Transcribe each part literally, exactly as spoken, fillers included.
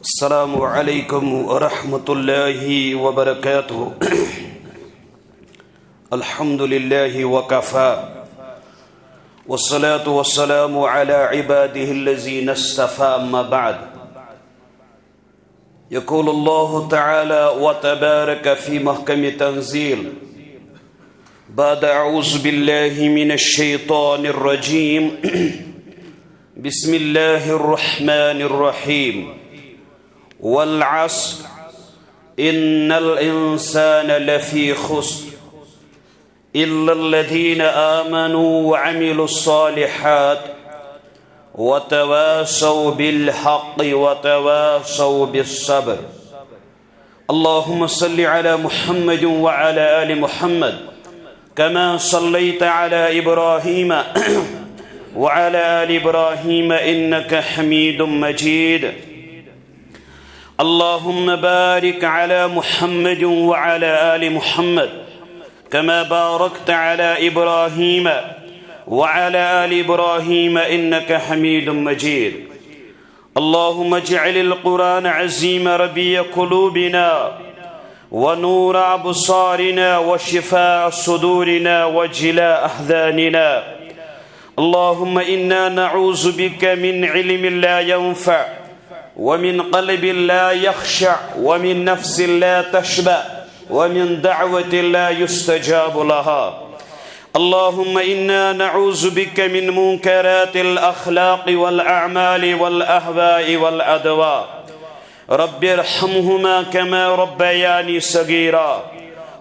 السلام عليكم ورحمة الله وبركاته. الحمد لله وكفى، والصلاة والسلام على عباده الذين اصطفى، أما بعد. يقول الله تعالى وتبارك في محكم التنزيل، بعد أعوذ بالله من الشيطان الرجيم، بسم الله الرحمن الرحيم. والعصر، إن الإنسان لفي خسر، إلا الذين آمنوا وعملوا الصالحات وتواصوا بالحق وتواصوا بالصبر. اللهم صل على محمد وعلى آل محمد كما صليت على إبراهيم وعلى آل إبراهيم إنك حميد مجيد. اللهم بارك على محمد وعلى آل محمد كما باركت على إبراهيم وعلى آل إبراهيم إنك حميد مجيد. اللهم اجعل القرآن العظيم ربيع قلوبنا ونور أبصارنا وشفاء صدورنا وجلاء أحزاننا. اللهم إنا نعوذ بك من علم لا ينفع، ومن قلب لا يخشع، ومن نفس لا تشبع، ومن دعوة لا يستجاب لها. اللهم إنا نعوذ بك من منكرات الأخلاق والأعمال والأهواء والأدواء. رب ارحمهما كما ربياني صغيرا.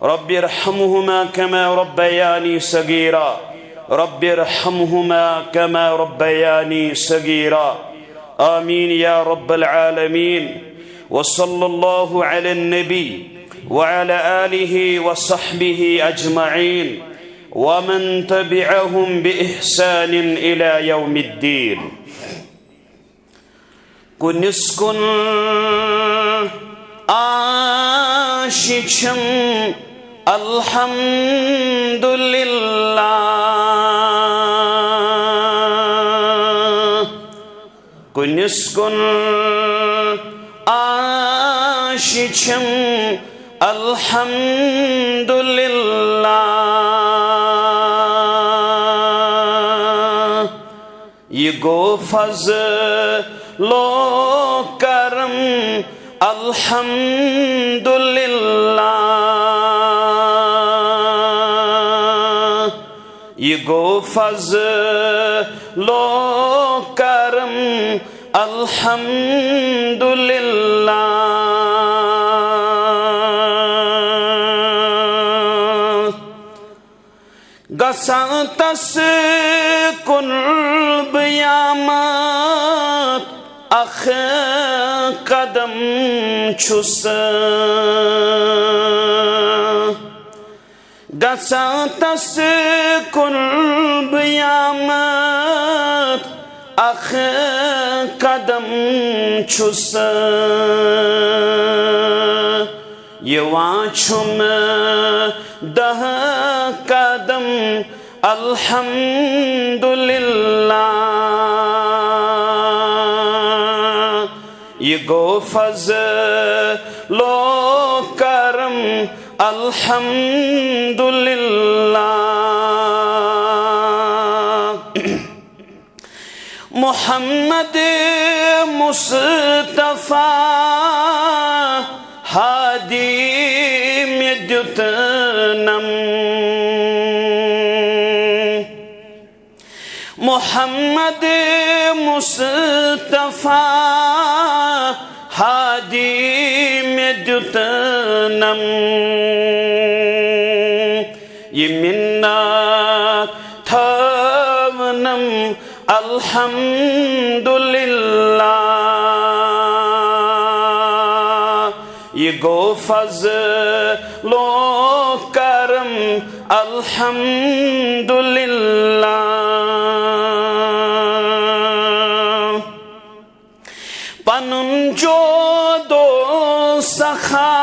رب ارحمهما كما ربياني صغيرا. رب ارحمهما كما ربياني صغيرا. آمين يا رب العالمين. وصلى الله على النبي وعلى آله وصحبه أجمعين ومن تبعهم بإحسان إلى يوم الدين. کُنِس کُن آشہِ چھِم الحمدللہ۔ کُنِس کُن آشہِ چھِم الحمدللہ۔ یہِ گوٚو فضل و کرم الحمدللہ۔ یہِ گوٚو فضل و کرم الحمدللہ۔ گژھان تس کُن بیامات اکھ قدم چھُس۔ گژھان تس کُن بیامات اکھ قدم چھُس۔ یِوان چھُم دَہ قدم الحمدللہ۔ یہِ گوٚو فضل و کرم الحمدللہ۔ محمد مصطفیٰ ہادی مےٚ دیُت نم۔ محمد مصطفیٰ ہادی مےٚ دیُت نم۔ یہِ مِنت تھٲونم الحمدللہ۔ یہِ گوٚو فضل و کرم الحمدللہ۔ پنُن جود و سخا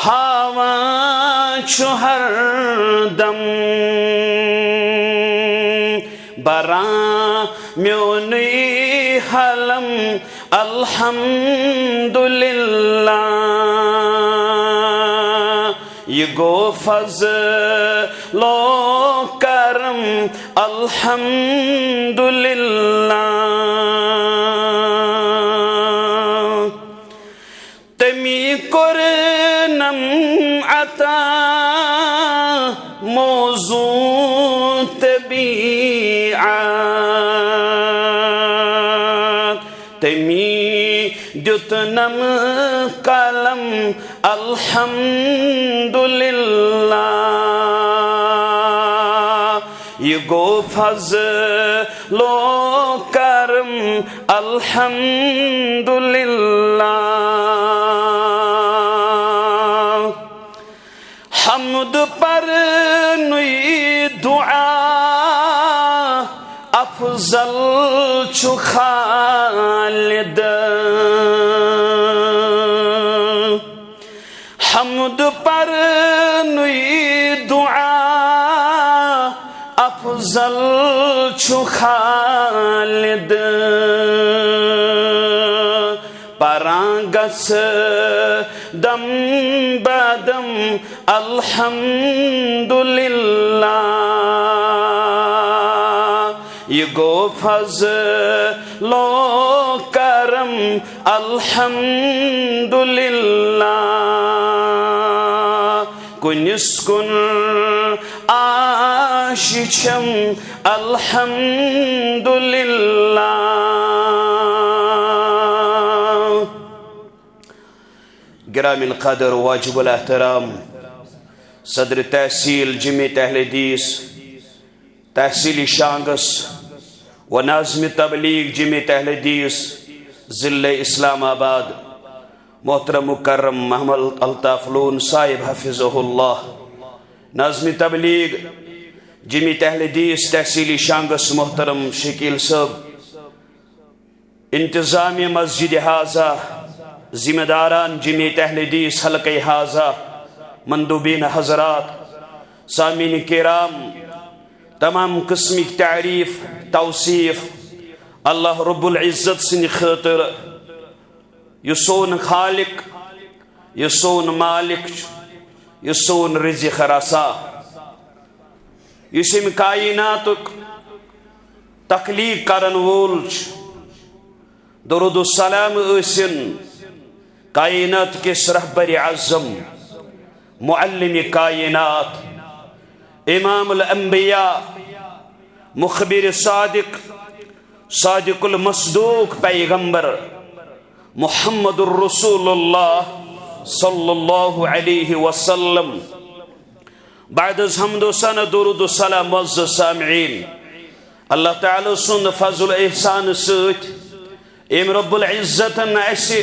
ہاوان چھُ ہر دم۔ بران میونُے حلم الحمدللہ، یہِ گوٚو فضل و کرم الحمدللہ۔ تٔمی کوٚرنم عطا موزوں طبیعت، تٔمی دیُتنم قلم الحمدللہ۔ یہِ گوٚو فضل و کرم الحمدللہ۔ حمد پرنُے دعا افضل چھُ خالد۔ حمد پرنُے دعا افضل چھُ خالد۔ پران گژھٕ دم بدم الحمدللہ۔ یہِ گوٚو فضل و کرم الحمدللہ۔ کُنِس کُن آش چھم الحمدللہ۔ گرامی القدر واجب الاحترام صدر تحصیل جمعیت اہل حدیث تحصیل شانگس و ناظم تبلیغ جمعیت اہل حدیث ضلع اسلام آباد، محترم مکرم محمد الطاف لون صاحب حفظہ اللہ، ناظم تبلیغ جمعیت اہل حدیث تحصیل شانگس محترم شکیل صاحب، انتظامیہ مسجد حاضہ، ذمہ داران جمعیت اہل حدیث حلقہ حاضہ، مندوبین حضرات، سامعین کرام، تمام قسمک تعریف، توصیف اللہ رب العزت سٕنٛدِ خٲطرٕ، یُس سون خالق، یُس سون مالک چھُ، یُس سون رزق رسا، یُس ییٚمہِ کائناتُک تخلیق کرن وول چھُ۔ درود و سلام ٲسِن کائنات کِس رہبر اعظم، معلم کائنات، امام الانبیاء، مخبر صادق، صادق المصدوق پیغمبر محمد الرسول اللہ صلی اللہ علیہ وسلم۔ بعد از حمد و ثنا، درود و سلام، معزز سامعین، اللہ تعالیٰ سُنٛد فضل و احسان سۭتۍ أمۍ رب العزتن اسہِ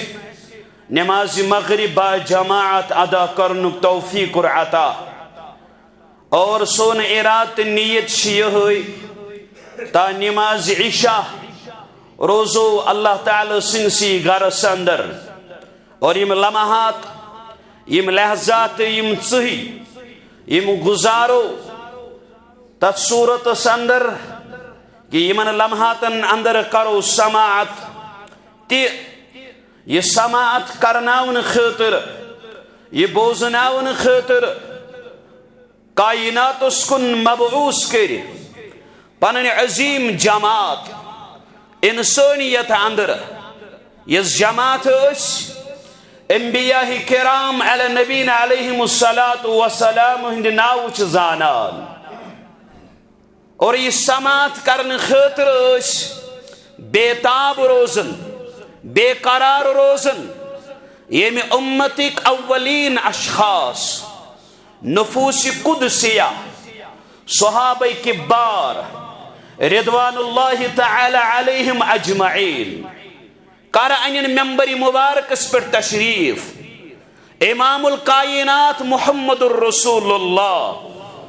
نماز مغرب با جماعت ادا کرنُک توفیق کوٚر عطا۔ اور سون ارادٕ تہٕ نیت چھِ یِہوٚے، تا نماز عشاء روزو اللہ تعالیٰ سٕنٛدسٕے گرس اندر۔ اور یِم لمحات، یِم لحظات، یِم ژٕہۍ، یِم گُزارو تتھ صورتس اندر، کہ یِمن لمحاتن اندر کرو سماعت تہِ۔ یہِ سماعت کرناونہٕ خٲطرٕ، یہِ بوزناونہٕ خٲطرٕ کائناتس کُن مبعوث کٔرۍ پنٕنۍ عظیم جماعت انسٲنیت اندر، یۄس جماعت ٲسۍ انبیاء کرام علی نبینا علیہم الصلوۃ والسلام ہٕنٛدِ ناوٕ چھِ زانان۔ اور یہِ سماعت کرنہٕ خٲطرٕ ٲسۍ بے تاب روزان، بے قرار روزان، ییٚمہِ امتٕکۍ اولین اشخاص، نفوس قدسیہ، صحابہ کبار، رضوان اللہ تعالیٰ علیہم اجمعین، کر انن ممبر مبارکس پٮ۪ٹھ تشریف۔ امام الکائنات محمد الرسول اللہ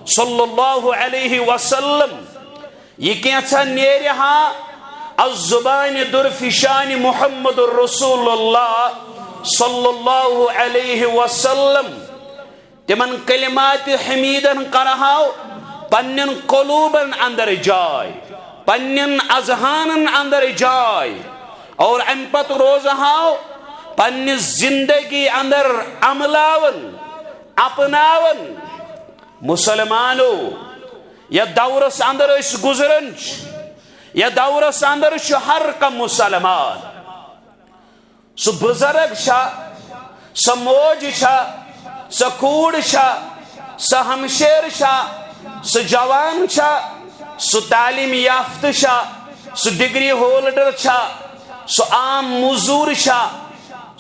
صلی اللہ علیہ وسلم، یہِ کینٛژھا نیرِ ہا از زبان درفشان محمد الرسول اللہ صلی اللہ علیہ وسلم، تِمن کلمات حمیدن کرہاو پننٮ۪ن قلوبن اندر جاے، پننٮ۪ن اذہانن اندر جاے۔ اور امہِ پتہٕ روزٕ ہاو پننہِ زندگی اندر عملاون، اپناون۔ مسلمانو، یتھ دورس اندر أسۍ گزران چھِ، یتھ دورس اندر چھُ ہر کانٛہہ مسلمان، سُہ بزرگ چھا، سۄ موج چھا، سۄ کوٗر چھا، سۄ ہمشیر چھا، سُہ جوان چھا، سُہ تعلیم یافتہٕ چھا، سُہ ڈگری ہولڈر چھا، سُہ عام مزور چھا،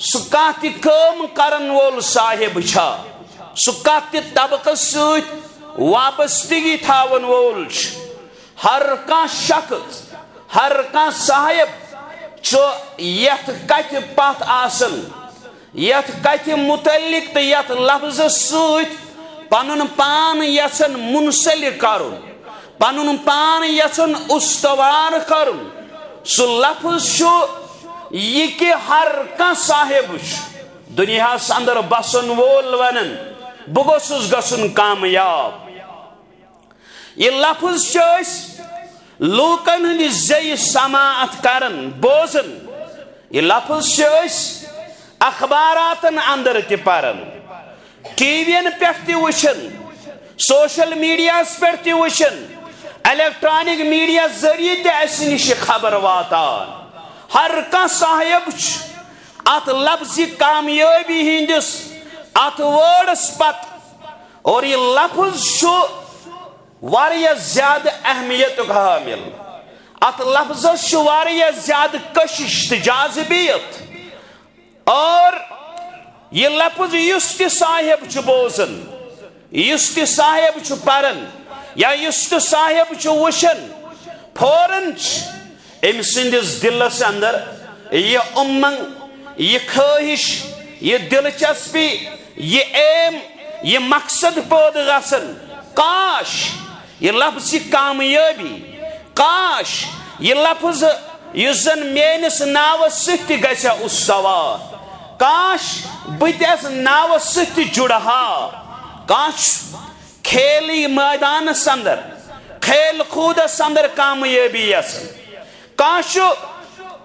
سُہ کانٛہہ تہِ کٲم کرن وول صاحب چھا، سُہ کانٛہہ تہِ طبقس سۭتۍ وابستگی تھاون وول چھُ۔ ہر کانٛہہ شخص، ہر کانٛہہ صاحب چھُ یتھ کتھِ پتھ آسان، یتھ کتھِ متعلق تہٕ یتھ لفظس سۭتۍ پنُن پان یژھان منسلک کرُن، پنُن پان یژھان استوار کرُن۔ سُہ لفظ چھُ یہِ کہِ ہر کانٛہہ صاحب چھُ دُنیاہس اندر بسن وول ونان، بہٕ گوٚژھُس گژھُن کامیاب۔ یہِ لفظ چھِ أسۍ لوٗکن ہٕنٛدِ زیٚیہِ سماعت کران، بوزان۔ یہِ لفظ چھِ أسۍ اخباراتن اندر تہِ پران، ٹی وی ین پٮ۪ٹھ تہِ وٕچھان، سوشل میڈیاہس پٮ۪ٹھ تہِ وٕچھان، الیکٹرانک میڈیا ذٔریعہٕ تہِ اسہِ نِش خبر واتان۔ ہر کانٛہہ صاحب چھُ اتھ لفظِ کامیٲبی ہٕنٛدِس اتھ وٲڈس پتہٕ، اور یہِ لفظ چھُ واریاہ زیادٕ اہمیتُک حامل۔ اتھ لفظس چھُ واریاہ زیادٕ کشش تہٕ جاذبیت۔ اور یہِ لفظ یُس تہِ صاحب چھُ بوزان، یُس تہِ صاحب چھُ پران، یا یُس تہِ صاحب چھُ وٕچھان، فوراً چھِ أمۍ سٕنٛدِس دِلس اندر یہِ اُمنگ، یہِ خٲہِش، یہِ دلچسپی، یہِ aim، یہِ مقصد پٲدٕ گژھان۔ کاش یہِ لفظِ کامیٲبی، کاش یہِ لفظ یُس زن میٲنِس ناوس سۭتۍ تہِ گژھِ ہا استوار، کاش بہٕ تہِ آسہٕ ناوس سۭتۍ تہِ جُڑٕ ہا۔ کاش کھیلی مٲدانس اندر، کھیل کوٗدس اندر کامیٲبی یژھان۔ کانٛہہ چھُ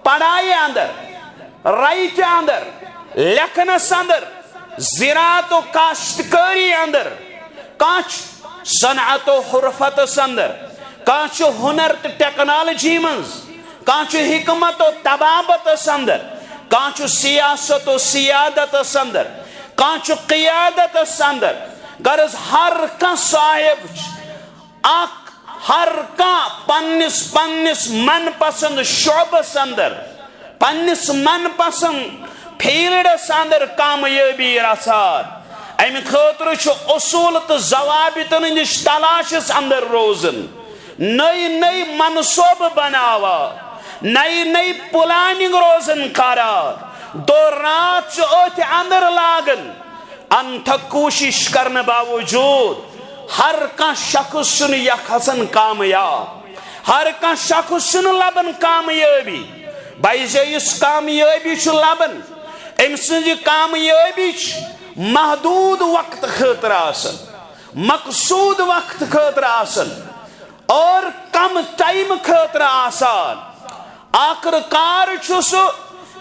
پڑھایہِ اندر، رایٹہِ اندر، لیکھنس اندر، زراعت و کاشتکاری اندر، کانٛہہ چھُ صنعت و حرفتس اندر، کانٛہہ چھُ ہنر تہٕ ٹیکنالوجی منٛز، کانٛہہ چھُ حکمت و طبابتس اندر، کانٛہہ چھُ سیاست و سیادتس اندر، کانٛہہ چھُ قیادتس اندر۔ غرض ہر کانٛہہ صاحب چھُ اکھ، ہر کانٛہہ پننِس پننِس من پسند شعبس اندر، پننِس من پسند فیلڈس اندر کامیٲبی رژھان۔ امہِ خٲطرٕ چھُ اصوٗل تہٕ ضوابطن ہٕنٛدِس تلاشس اندر روزان، نٔے نٔے منصوبہٕ بناوان، نٔے نٔے پلاننگ روزان کران، دۄہ راتھ چھُ أتھۍ اندر لاگان۔ انتھک کوٗشِش کرنہٕ باوجوٗد ہر کانٛہہ شخص چھُنہٕ یکھ گژھان کامیاب، ہر کانٛہہ شخص چھُنہٕ لبان کامیٲبی۔ بعضے یُس کامیٲبی چھُ لبان، أمۍ سٕنٛز یہِ کامیٲبی چھِ محدوٗد وقتہٕ خٲطرٕ آسان، مقصوٗد وقتہٕ خٲطرٕ آسان، اور کم ٹایمہٕ خٲطرٕ آسان۔ آخر کار چھُ سُہ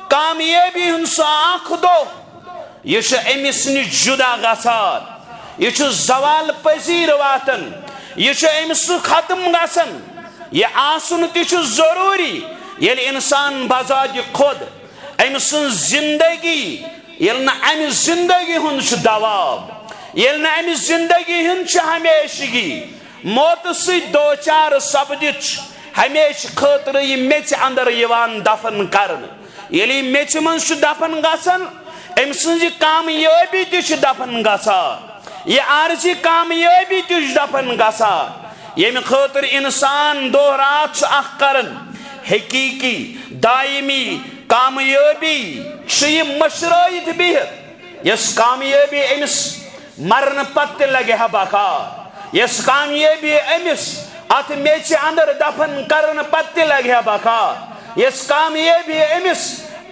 کامیٲبی ہُنٛد سُہ اکھ دۄہ، یہِ چھُ أمِس نِش جُدا گژھان، یہِ چھُ زوال پذیٖر واتان، یہِ چھُ أمِس سُہ ختم گژھان۔ یہِ آسُن تہِ چھُ ضروٗری، ییٚلہِ اِنسان بذاتِ خۄد أمۍ سٕنٛز زندگی، ییٚلہِ نہٕ اَمہِ زندگی ہُنٛد چھُ دواب، ییٚلہِ نہٕ اَمہِ زندگی ہُنٛد چھُ ہمیشگی، موتہٕ سۭتۍ دوچار سپدِتھ چھُ ہمیشہٕ خٲطرٕ یہِ میٚژِ اندر یِوان دفن کرنہٕ۔ ییٚلہِ یہِ میٚژِ منٛز چھُ دفن گژھان، أمۍ سٕنٛز یہِ کامیٲبی تہِ چھِ دفن گژھان، یہِ عارضی کامیٲبی تہِ چھِ دفن گژھان، ییٚمہِ خٲطرٕ اِنسان دۄہ راتھ چھُ اکھ کران۔ حقیٖقی، دایمی کامیٲبی چھِ یہِ مٔشرٲیِتھ بِہِتھ، یۄس کامیٲبی أمِس مرنہٕ پتہٕ تہِ لگہِ ہا بکار، یۄس کامیٲبی أمِس اتھ میٚژِ اندر دفن کرنہٕ پتہٕ تہِ لگہِ ہا بکار، یۄس کامیٲبی أمِس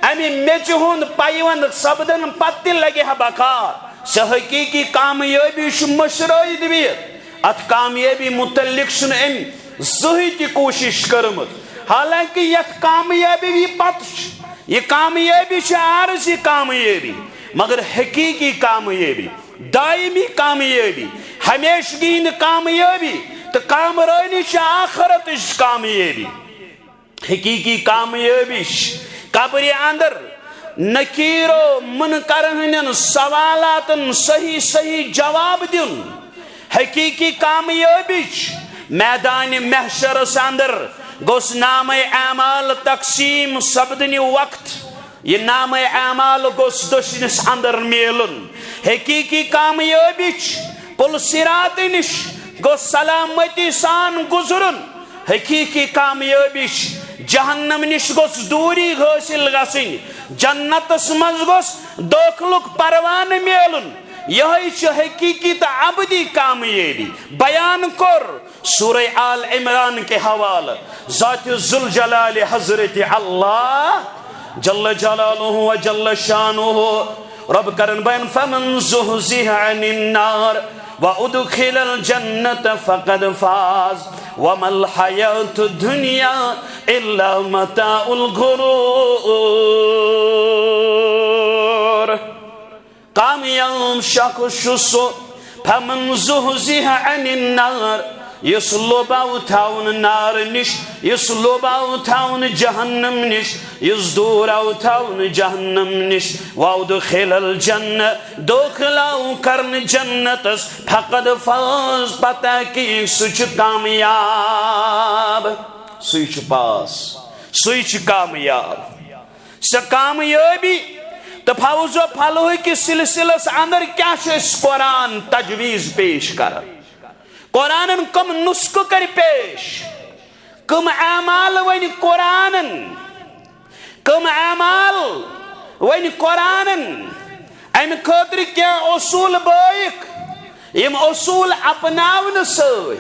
امہِ میٚژِ ہُنٛد پیوند سپدنہٕ پتہٕ تہِ لگہِ ہا بکار، سۄ حقیٖقی کامیٲبی چھُ مٔشرٲیِتھ بِہِتھ۔ اتھ کامیٲبی متعلق چھُنہٕ أمۍ زٕہٕے تہِ کوٗشِش کٔرمٕژ۔ حالانکہ یتھ کامیٲبی پتہٕ چھُ یہ کامیٲبی چھِ عارضی کامیٲبی، مگر حقیقی کامیٲبی، دائمی کامیٲبی، ہمیشگی ہٕنٛز کامیٲبی تہٕ کامرٲنی چھِ آخرتٕچ کامیٲبی۔ حقیقی کامیٲبی چھِ قبرِ اندر نکیر و منکر ہٕنٛدٮ۪ن سوالاتن صحیح صحیح جواب دیُن۔ حقیقی کامیٲبی چھِ میدانِ محشرس اندر گوٚژھ نامہ اعمال تقسیم سپدنہِ وقت۔ یہ نامہ اعمال گوٚژھ دٔچھنِس اندر میلُن۔ حقیقی کامیٲبی چھِ پل صراط نِش گوٚژھ سلامتی سان گُزرُن۔ حقیقی کامیٲبی چھِ جہنم نِش گوٚژھ دوٗری حٲصِل گژھٕنۍ۔ جنتس منٛز گوٚژھ دٲخلُک پروانہٕ میلُن۔ یہے چھِ حقیقی تہٕ ابدی کامیٲبی۔ بیان کوٚر سورہ آل عمران کہِ حوالہٕ ذات ذوالجلال حضرت اللہ جل جلالہ و جل شانہ۔ رب کرن بیان، فمن زحزح عن النار وادخل الجنة فقد فاز وما الحياة الدنيا الا متاع الغرور۔ کامیاب شخص چھُ سُہ، فمن زحزح عن النار، یُس لوٚب آو تھاونہٕ نارٕ نِش، یُس لوٚب آو تھاونہٕ جہنم نِش، یُس دوٗر آو تھاونہٕ جہنم نِش، وادخل الجنہ، دٲخل آو کرنہٕ جنتس، فقد فاز، پتہ کہِ سُہ چھُ کامیاب، سُے چھُ پاس، سُے چھُ کامیاب۔ سۄ کامیٲبی تہٕ فوز و فلحہٕ کِس سلسلس اندر کیٛاہ چھُ اَسہِ قرآن تجویز پیش کران؟ قرآنن کم نسخہٕ کٔرۍ پیش؟ کم اعمال ؤنۍ قرآنن؟ کم اعمال ؤنۍ قرآنن؟ امہِ خٲطرٕ کینٛہہ اصوٗل بٲیِکھ۔ یِم اصوٗل اپناونہٕ سۭتۍ،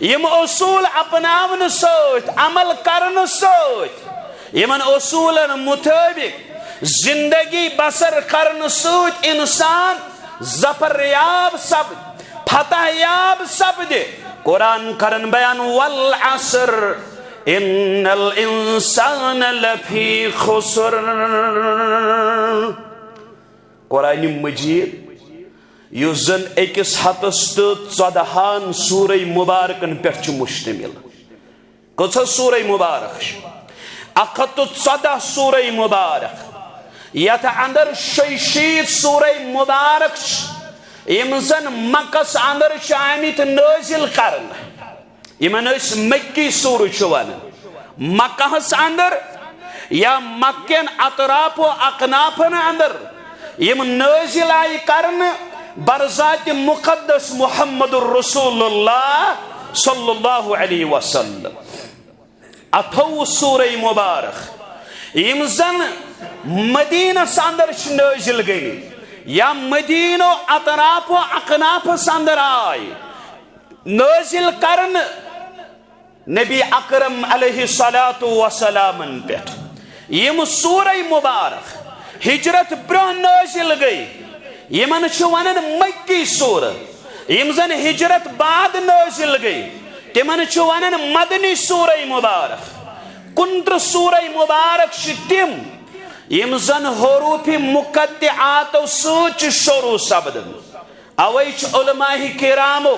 یِم اصوٗل اپناونہٕ سۭتۍ، عمل کرنہٕ سۭتۍ، یِمن اصوٗلن مُطٲبِق زندگی بسر کرنہٕ سۭتۍ انسان ظفر یاب سپدِ، فتح یاب سپدِ۔ قرآن کرن بیان، والعصر ان الانسان لفی خسر۔ قرآن مجید یُس زن أکِس ہتس تہٕ ژۄدہان سورہ مبارکن پٮ۪ٹھ چھُ مشتمل۔ کٔژ حظ سورہ مبارک چھِ؟ اکھ ہتھ تہٕ ژۄدہ سورہ مبارک، یتھ اندر شیٚیہِ شیٖتھ سورہ مبارک چھِ، یِم زن مکس اندر چھِ آمٕتۍ نٲزِل کرنہٕ۔ یِمن أسۍ مکی سورہ چھِ ونان۔ مکہس اندر یا مکین اطراف و اکنافن اندر یِم نٲزِل آیہِ کرنہٕ برذات مقدس محمد رسول اللہ صلی اللہ علیہ وسلم۔ اَٹھووُہ سورہ مبارک یِم زن مدینس اندر چھِ نٲزِل گٔمٕتۍ یا مدینو اطراف و اکنافس اندر آیہِ نٲزِل کرنہٕ نبی اکرم علیہ الصلوۃ والسلامن پٮ۪ٹھ۔ یِم سورہ مبارک ہجرت برونٛہہ نٲزِل گٔے، یِمن چھِ ونان مکی سورہ۔ یِم زن ہجرت بعد نٲزِل گٔے، تِمن چھِ ونان مدنی سورہ مبارک۔ کُنترٕہ سورہ مبارک چھِ تِم، یِم زن حروف مقطعاتو سۭتۍ چھِ شروع سپدان۔ اوے چھُ علماء کرامو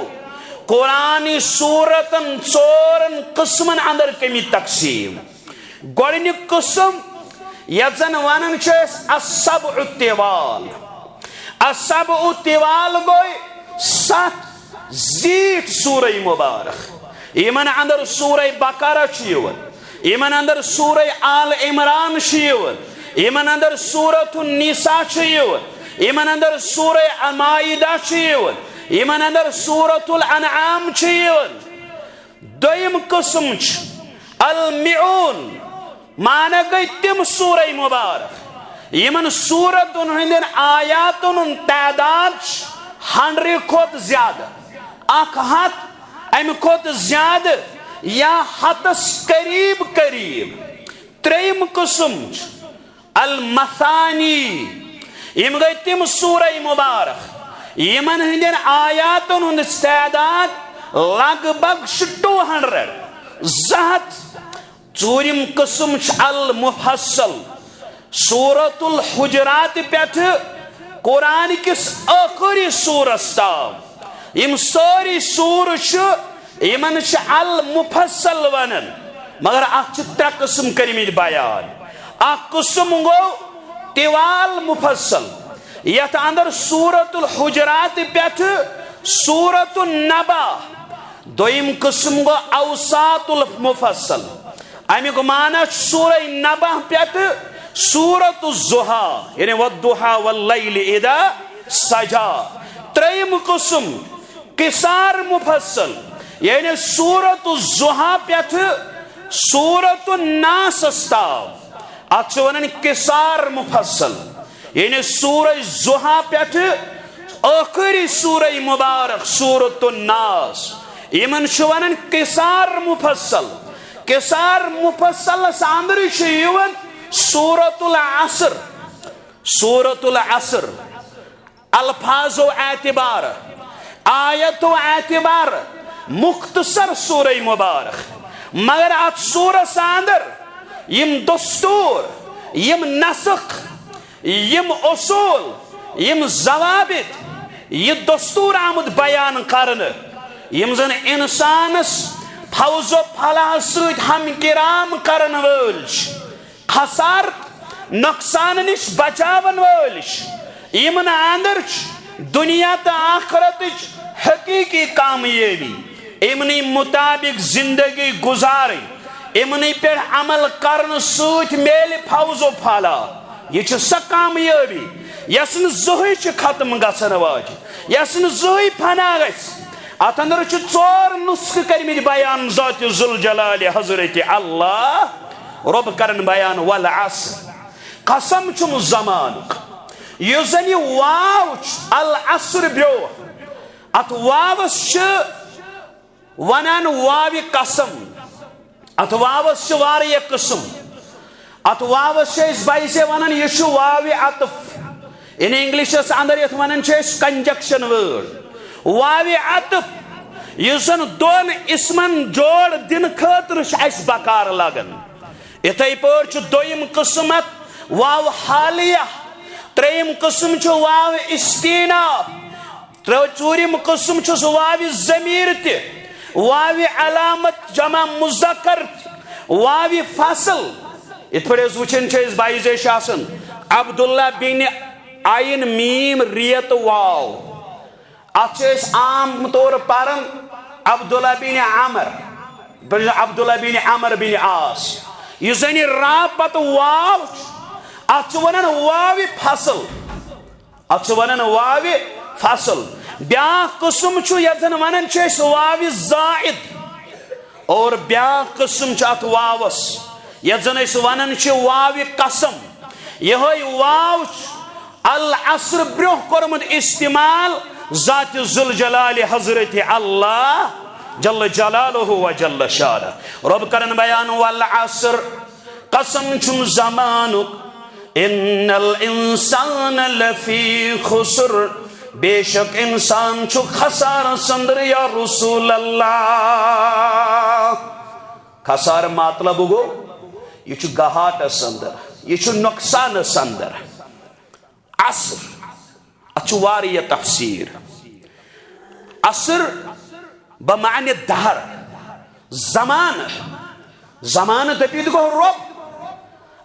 قرآنی سورتن ژورن قسمن اندر کٔرمٕتۍ تقسیم۔ گۄڈٕنیُک قسم یتھ زن ونان چھِ أسۍ السبع الطوال۔ السبع الطوال گوٚو ستھ زیٖٹھۍ سورہ مبارک۔ یِمن اندر سورہ بقرہ چھُ یِوان، یِمن اندر سورہ آل عمران چھُ یِوان، یِمن اندر سورۃ النساء چھُ یِوان، یِمن اندر سورہ المائدہ چھُ یِوان، یِمن اندر سورۃ الانعام چھُ یِوان۔ دوٚیِم قٕسم چھُ المعون، معنی گٔے تِم سورہ مبارک یِمن سورتن ہٕنٛدٮ۪ن آیاتن ہُنٛد تعداد چھُ ہنڈرِ کھۄتہٕ زیادٕ، اکھ ہتھ امہِ کھۄتہٕ زیادٕ یا ہتس قریب قریب۔ ترٛیٚیِم قٕسم چھُ المثانی، یِم گٔے تِم سورہ مبارک یِمن ہٕنٛدٮ۪ن آیاتن ہُنٛد تعداد لگ بگ چھُ ٹوٗ ہنڈرڈ، زٕ ہتھ۔ ژوٗرِم قٕسم چھُ المفصل، سورۃ الحجرات پٮ۪ٹھٕ قرآن کِس ٲخری سورس تام۔ یِم سٲری سورٕ چھِ، یِمن چھِ المفصل ونان، مگر اتھ چھِ ترٛےٚ قٕسم کٔرمٕتۍ بیان۔ اکھ قٕسم گوٚو طوال مفصل، یتھ اندر سورۃ الحجرات پٮ۪ٹھٕ سورۃ النبا۔ دوٚیِم قٕسم گوٚو اوساط المفصل۔ امیُک معنی چھُ سورہ نبا پٮ۪ٹھٕ سورۃ الضحیٰ، یعنی والضحیٰ واللیل اذا سجیٰ۔ ترٛیٚیِم قٕسم قصار مفصل، یعنی سورۃ الضحیٰ پٮ۪ٹھٕ سورۃ الناسس تام۔ اتھ چھِ ونان قصار مفصل، یعنی سورہ ضحیٰ پٮ۪ٹھٕ ٲخری سورہ مبارک سورۃ الناس، یِمن چھِ ونان قصار مفصل۔ قصار مفصلس اندرٕے چھِ یِوان سورۃ العصر۔ سورۃ العصر الفاظو اعتبار، آیتو اعتبار مختصر سورہ مبارک، مگر اتھ سورس اندر یِم دستور، یِم نسق، یِم اصول، یِم ضوابط، یہِ دستور آمُت بیان کرنہٕ، یِم زن انسانس فوز و فلاح سۭتۍ ہمکرام کرن وٲلۍ چھِ، خسار نۄقصان نِش بچاون وٲلۍ چھِ۔ یِمن اندر چھِ دنیا تہٕ آخرتٕچ حقیقی کامیٲبی۔ یِمنٕے مطابق زندگی گزارٕنۍ، یِمنٕے پٮ۪ٹھ عمل کرنہٕ سۭتۍ میلہِ فوز و فلاح۔ یہِ چھِ سۄ کامیٲبی یۄس نہٕ زٕہٕے چھِ ختم گژھن واجہِ، یۄس نہٕ زٕہٕے فنا گژھِ۔ اتھ اندر چھِ ژور نسخہٕ کٔرمٕتۍ بیان ذات ذوالجلال حضرت اللہ۔ رۄب کرن بیان، والعصر، قسم چھُم زمانُک۔ یُس زن یہِ واو چھُ، العصر برٛونٛہہ، اتھ واوس چھِ ونان واوِ قسم۔ اتھ واوس چھِ واریاہ قٕسم۔ اتھ واوس چھِ أسۍ بایزے ونان، یہِ چھُ واوِ عطف۔ ان انگلشس اندر یتھ ونان چھِ أسۍ conjunction word۔ واوِ عطف، یُس زن دۄن اسمن جوڑ دِنہٕ خٲطرٕ چھِ اسہِ بکار لگان۔ اِتھے پٲٹھۍ چھُ دوٚیِم قٕسم اتھ واو حالیہ، ترٛیٚیِم قٕسم چھُ واو استیناف، ترٛ-، ژوٗرِم قٕسم چھُس واوِ ضمیٖر تہِ، واوِ علامت جمع مذکر تہِ، واوِ فصل۔ یِتھ پٲٹھۍ أسۍ وٕچھان چھِ، أسۍ بایزے چھِ آسان عبداللہ بن عین میم ریت واو۔ اتھ چھِ أسۍ عام طور پران عبداللہ بن عمر، عبداللہ بن عمر بن عاص۔ یُس زن یہِ را پتہٕ واو چھُ، اتھ چھِ ونان واوِ فصل۔ اتھ چھِ ونان واوِ فصل۔ بیاکھ قٕسم چھُ یتھ زن ونان چھِ أسۍ واوِ زائد، اور بیاکھ قٕسم چھُ اتھ واوس یتھ زن أسۍ ونان چھِ واوِ قسم۔ یِہوٚے واو چھُ العصر برٛونٛہہ کوٚرمُت استعمال ذات ذوالجلال حضرت اللہ جل جلالہ و جل شانہ۔ رۄب کرن بیان، والعصر، قسم چھُم زمانُک، ان الانسان لفی خسر، بے شک انسان چھُ خسارس اندر یا رسول اللہ۔ خسارٕ مطلب گوٚو، یہِ چھُ گہاٹس اندر، یہِ چھُ نۄقصانس اندر۔ عصر، اتھ چھُ واریاہ تفسیر۔ عصر بمعنی دہر، زمانہٕ۔ زمانہٕ دٔپِتھ گوٚو رۄب۔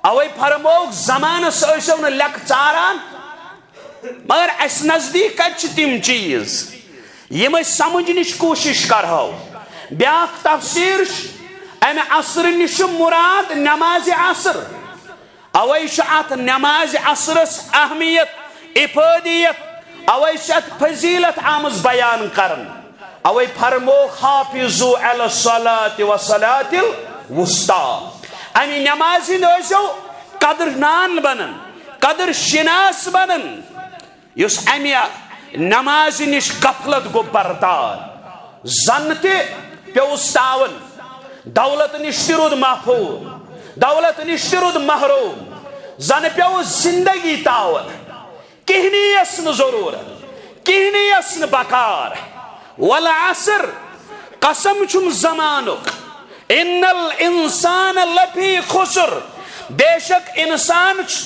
اوے فرمووُکھ، زمانس ٲسِو نہٕ لیٚکہٕ ژاران، مگر اسہِ نزدیٖک کتہِ چھِ تِم چیٖز یِم أسۍ سمجھنٕچ کوٗشش کرہو؟ بیاکھ تفسیر چھُ، امہِ عصرٕ نِش چھُ مراد نمازِ عصر۔ اوے چھُ اتھ نمازِ عصرس اہمیت، افٲدیت، اوے چھِ اتھ فضیلت آمٕژ بیان کرنہٕ۔ اوے فرموو، حافظوا علی الصلاۃ والصلاۃ الوسطیٰ، امہِ نمازِ ہٕنٛدۍ ٲسۍزیو قدرنان بنان، قدر شناس بنان۔ یُس امہِ نمازِ نِش غفلت گوٚو بردار، زن تہِ پیوٚوُس تاون، دولت نِش تہِ روٗد محفوٗظ، دولت نِش تہِ روٗد محروم، زن پیوٚوُس زندگی تاون، کِہنی یس نہٕ ضروٗرت، کِہنی یس نہٕ بکار۔ والعصر، قسم چھُم زمانُک، ان الانسان لفی خسر، بے شک انسان چھُ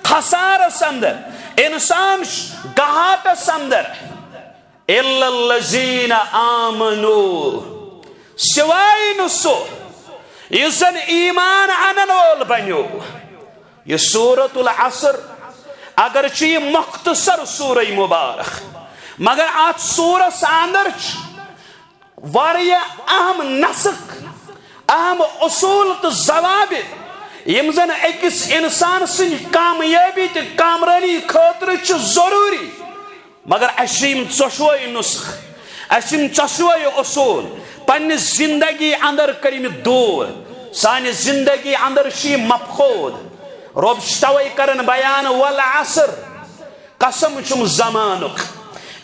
خسارس اندر، انسان چھُ گہاٹس اندر۔ الا الذین آمنو، سوائے نہٕ سُہ یُس زن ایمان انن وول بنیو۔ یہِ سورۃ العصر، اگر چھُ یہِ مختصر سورہ مبارک، مگر اتھ سورس اندر چھُ واریاہ اہم نسق، اہم اصول تہٕ ضوابط، یِم زن أکِس انسان سٕنٛدِ کامیٲبی تہٕ کامرٲنی خٲطرٕ چھِ ضروٗری۔ مگر اَسہِ چھِ یِم ژۄشوَے نسخہٕ، اَسہِ چھِ یِم ژۄشوَے اصول پننہِ زندگی اندر کٔرمٕتۍ دوٗر۔ سانہِ زندگی اندر چھِ یِم مفقود۔ رۄب چھُ توے کران بیان، "والعصر"، قسم چھُم زمانُک،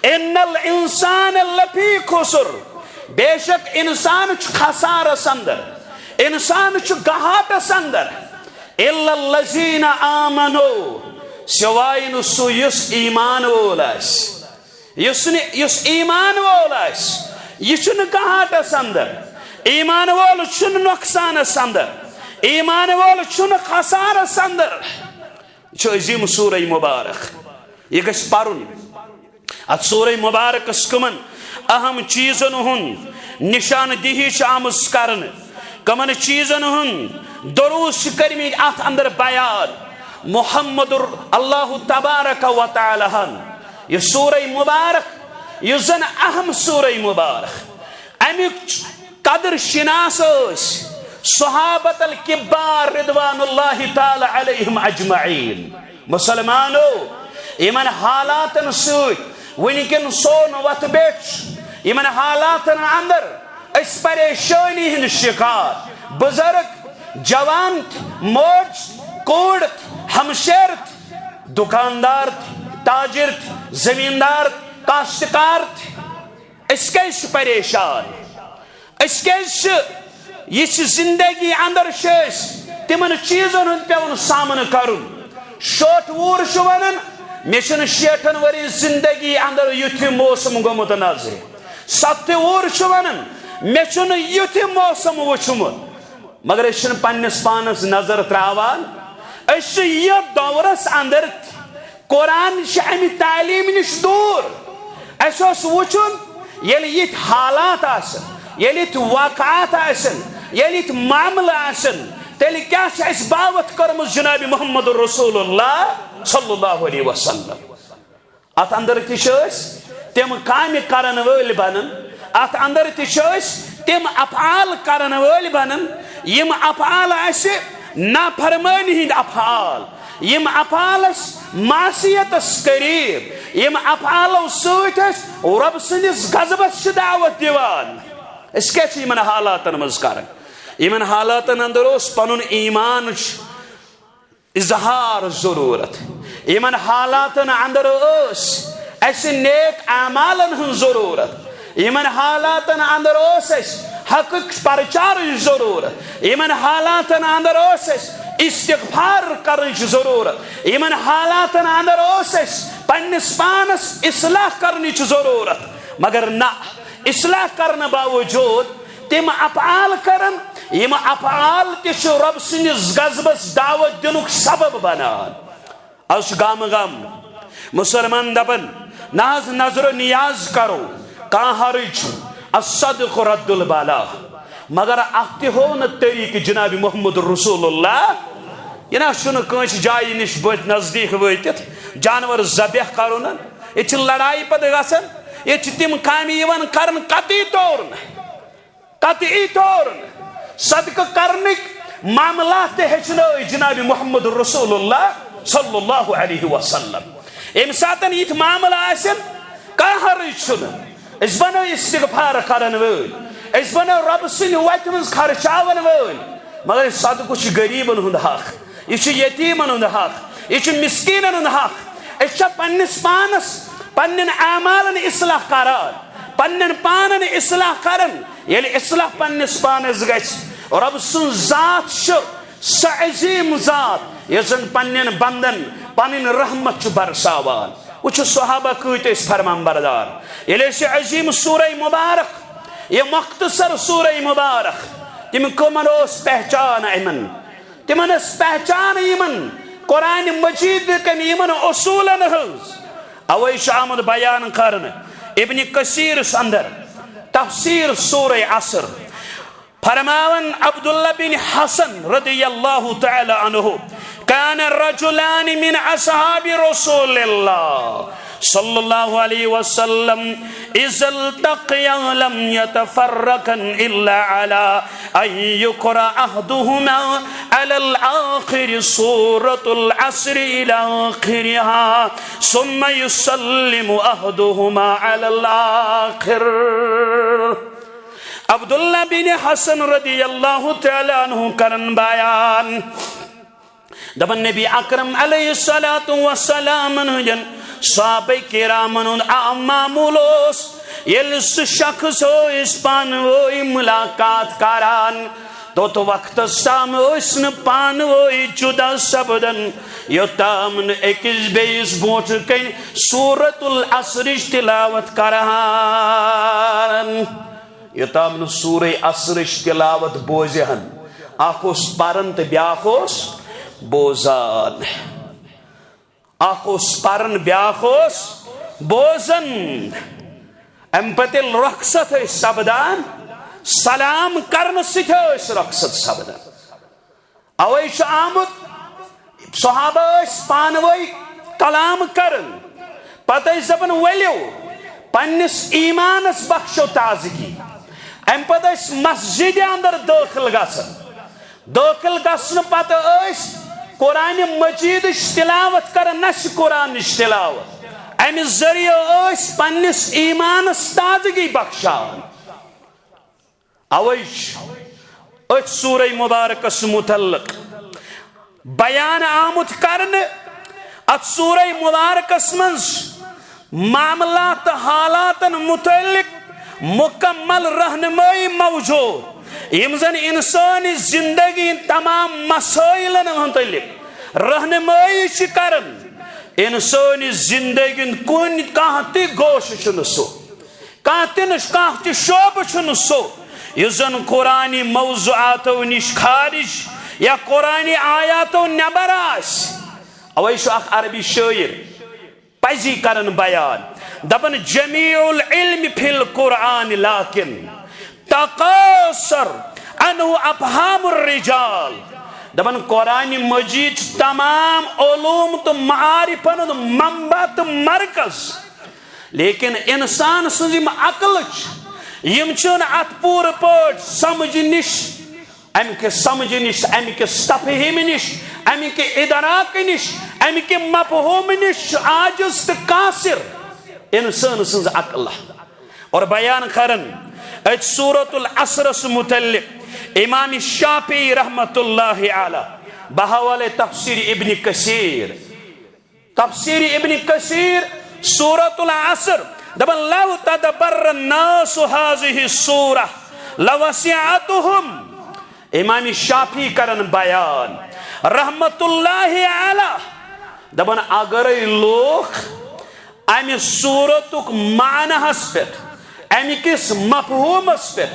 "ان الانسان لفی خسر"، بے شک انسان چھُ خسارس اندر، انسان چھُ گہاٹس اندر۔ "الا الذین آمنو"، سوائے نہٕ سُہ یُس ایمان وول آسہِ۔ یُس نہٕ، یُس ایمان وول آسہِ، یہِ چھُنہٕ گہاٹس اندر۔ ایمان وول چھُنہٕ نۄقصانس اندر، ایمان وول چھُنہٕ خسارس اندر۔ یہِ چھُ عظیم سورہ مبارک، یہِ گژھِ پرُن۔ اتھ سورہ مبارکس کمن اہم چیزن ہُنٛد نشان دہی چھِ آمٕژ کرنہٕ، کمن چیزن ہُنٛد دروس چھِ کٔرمٕتۍ اتھ اندر بیان محمد ال-، اللہ تبارک و تعالیٰ ہن۔ یہِ سورہ مبارک، یُس زن اہم سورہ مبارک، امیُک قدر شناس ٲسۍ صحابت الکبار رضوان اللہ تعالیٰ علیہم اجمعین۔ مسلمانو، یِمن حالاتن سۭتۍ وٕنکیٚن سون وۄتھ بیٹھ چھُ، یِمن حالاتن اندر أسۍ پریشٲنی ہٕنٛدۍ شکار، بزرگ، جوان تہِ، موج، کوٗر تہِ، ہمشیر تہِ، دکاندار تہِ، تاجر تہِ، زمیندار تہِ، کاشتکار تہِ۔ أسۍ کیازِ چھِ پریشان؟ أسۍ کیازِ چھِ، یہِ چھِ زندگی اندر چھِ أسۍ تِمن چیزن ہُنٛد پٮ۪وان سامنہٕ کرُن۔ شوٹھ وُہُر چھُ ونان، "مےٚ چھُنہٕ شیٹھن ؤرۍ زندگی اندر یُتھ ہیوٗ موسم گوٚمُت نظرِ۔" ستھ وُہُر چھُ ونان، "مےٚ چھُنہٕ یُتھ ہیوٗ موسم وُچھمُت۔" مگر أسۍ چھِنہٕ پننِس پانس نظر تراوان۔ أسۍ چھِ یتھ دورس اندر تہِ۔ قرآن چھِ امہِ تعلیٖم نِش دوٗر۔ اسہِ اوس وٕچھُن، ییٚلہِ یِتھۍ حالات آسن، ییٚلہِ یِتھۍ واقعات آسن، ییٚلہِ یِتھۍ معاملہٕ آسن، تیٚلہِ کیٛاہ چھِ اسہِ باوتھ کٔرمٕژ جناب محمد رسول اللہ صلی اللہ علیہ وسلم؟ اتھ اندر تہِ چھِ أسۍ تِم کامہِ کرن وٲلۍ بنان، اتھ اندر تہِ چھِ أسۍ تِم افعال کرن وٲلۍ بنان، یِم افعال اسہِ نافرمٲنی ہٕنٛدۍ افعال، یِم افعال اسہِ معصیتس قریب، یِم افعالو سۭتۍ اسہِ رۄب سٕنٛدِس غضبس چھِ دعوت دِوان۔ أسۍ کیٛاہ چھِ یِمن حالاتن منٛز کران؟ یِمن حالاتن اندر اوس پنُن ایمان چھُ اظہار ضرورت۔ یِمن حالاتن اندر ٲس اسہِ نیک اعمالن ہٕنٛز ضرورت۔ یِمن حالاتن اندر اوس اسہِ حقٕچ پرچارٕچ ضرورت۔ یِمن حالاتن اندر اوس اسہِ استغفار کرنٕچ ضرورت۔ یِمن حالاتن اندر اوس اسہِ پننِس پانس اصلاح کرنٕچ ضرورت۔ مگر نہ، اصلاح کرنہٕ باوجود تِم افعال کرن، یِم افعال تہِ چھِ رۄب سٕنٛدِس غضبس دعوت دِنُک سبب بنان۔ از چھُ گامہٕ گامہٕ مسلمان دپان، نہ حظ، نظر و نیاز کرو، کانٛہہ حرج چھُ، الصدق رد البلا۔ مگر اتھ تہِ ہوو نہٕ طریقہٕ جناب محمد رسول اللہ۔ یہِ نہ چھُنہٕ کٲنٛسہِ جایہِ نِش بٔتھۍ نزدیٖک وٲتِتھ جانور ذبح کرُن۔ ییٚتہِ چھِ لڑایہِ پتہٕ گژھان، ییٚتہِ چھِ تِم کامہِ یِوان کرنہٕ قطعی طور نہٕ۔ قطعی طور صدقہٕ کرنٕکۍ معاملات تہِ ہیٚچھنٲوۍ جناب محمد رسول اللہ صلی اللہ علیہ وسلم۔ ییٚمہِ ساتن یِتھۍ معاملہٕ آسن، کانٛہہ حرج چھُنہٕ۔ أسۍ بنو استغفار کرن وٲلۍ، أسۍ بنو رۄبہٕ سٕنٛدِ وتہِ منٛز خرچاون وٲلۍ، مگر صدقہٕ چھُ غریبن ہُنٛد حق۔ یہِ چھُ یتیٖمن ہُنٛد حق، یہِ چھُ مسکیٖنن ہُنٛد حق۔ أسۍ چھا پننِس پانس، پننٮ۪ن اعمالن اصلاح کران، پننٮ۪ن پانن اصلاح کران؟ ییٚلہِ اصلاح پننِس پانس گژھِ، رۄب سٕنٛز ذات چھِ سۄ عظیٖم ذات، یۄس زن پننٮ۪ن بندن پنٕنۍ رحمت چھُ برساوان۔ وٕچھِو، صحابہ کۭتۍ ٲسۍ فرمان بردار۔ ییٚلہِ أسۍ یہِ عظیٖم سورہ مبارک، یہِ مختصر سورہ مبارک، تِم کٕمن اوس پہچان یِمن؟ تِمن ٲس پہچان یِمن، قرآن مجید کٮ۪ن یِمن اصوٗلن ہٕنٛز۔ اوے چھُ آمُت بیان کرنہٕ ابن کثیرس اندر تفسیر سورہ عصر۔ فرماوان عبداللہ بن حسن رضی اللہ تعالی عنہ، كان رجلان من أصحاب رسول الله صلى الله عليه وسلم إذا التقيا لم يتفرقا إلا على أن يقرأ أحدهما على الآخر سورة العصر إلى آخرها ثم يسلم أحدهما على الآخر. عبداللہ بن حسن رضی اللہ تعالی عنہ کرن بیان۔ دپان نبی اکرم علیہ الصلوۃ والسلامن ہٕنٛدٮ۪ن صحابہ کرامن ہُنٛد عام معموٗل اوس، ییٚلہِ سُہ شخص ٲسۍ پانہٕ وٲنۍ مُلاقات کران، توٚت وقتس تام ٲسۍ نہٕ پانہٕ وٲنۍ جُدا سپدان، یوٚتام نہٕ أکِس بیٚیِس برونٛٹھ کنہِ سورۃ العصرٕچ تلاوت کرہان۔ یوٚتام نہٕ سورہ عصرٕچ تلاوت بوزِ ہن۔ اکھ اوس پران تہٕ بیاکھ اوس بوزان۔ اکھ اوس پران، بیاکھ اوس بوزان۔ امہِ پتہٕ ییٚلہِ رۄخصت ٲسۍ سپدان، سلام کرنہٕ سۭتۍ ٲسۍ رۄخصت سپدان۔ اوے چھُ آمُت، صحابہ ٲسۍ پانہٕ وٲنۍ کلام کران، پتہٕ ٲسۍ دپان، "ؤلِو، پننِس ایمانس بخشو تازگی۔" امہِ پتہٕ ٲسۍ مسجدِ اندر دٲخل گژھان۔ دٲخل گژھنہٕ پتہٕ ٲسۍ قرآن مجیدٕچ تلاوت کران، نہ چھِ قرآنٕچ تلاوت۔ امہِ ذٔریعہٕ ٲسۍ پننِس ایمانس تازگی بخشان۔ اوے چھُ أتھۍ سورہ مبارکس متعلق بیان آمُت کرنہٕ۔ اتھ سورہ مبارکس منٛز چھِ معاملات تہٕ حالاتن متعلق مکمل رہنمائی موجود، یِم زن انسٲنی زندگی ہٕنٛدۍ تمام مسائلن متعلق رہنمائی چھِ کران۔ انسٲنی زندگی ہُنٛد کُنہِ کانٛہہ تہِ گوشہٕ چھُنہٕ سُہ، کانٛہہ تہِ نہٕ، کانٛہہ تہِ شعبہٕ چھُنہٕ سُہ، یُس زن قرآنی موضوعاتو نِش خارج یا قرآنی آیاتو نٮ۪بر آسہِ۔ اوے چھُ اکھ عربی شٲعر پزی کران بیان، دپان، "جمیع العلم فی القرآن لکن تقاصر عنہ افہام الرجال"۔ دپان، قرآن مجید چھُ تمام علوم تہٕ معارفن ہُنٛد منبع تہٕ مرکز، لیکن انسان سٕنٛز یِم عقلہٕ چھِ، یِم چھِنہٕ اتھ پوٗرٕ پٲٹھۍ سمجھ نِش، امہِ کہِ سمجھ نِش، امہِ کہِ تفہیم نِش، امہِ کہِ ادراک نِش، امہِ کہِ مفہوم نِش چھُ عاجز تہٕ قاصر انسان سٕنٛز عقل۔ اور بیان کرن أتھۍ سورۃ العصرس متعلق امام شافعی رحمۃ اللہ علیہ بحوالہ تفسیر ابن کثیر، تفسیر ابن کثیر، سورۃ العصر، دپان، "لو تدبر الناس هذه السورة لوسعتهم"۔ امام شافعی کرن بیان رحمت اللہ علیہ، دپان، اگرے لوٗکھ امہِ سورتُک معنہس پٮ۪ٹھ، امہِ کِس مفہومس پٮ۪ٹھ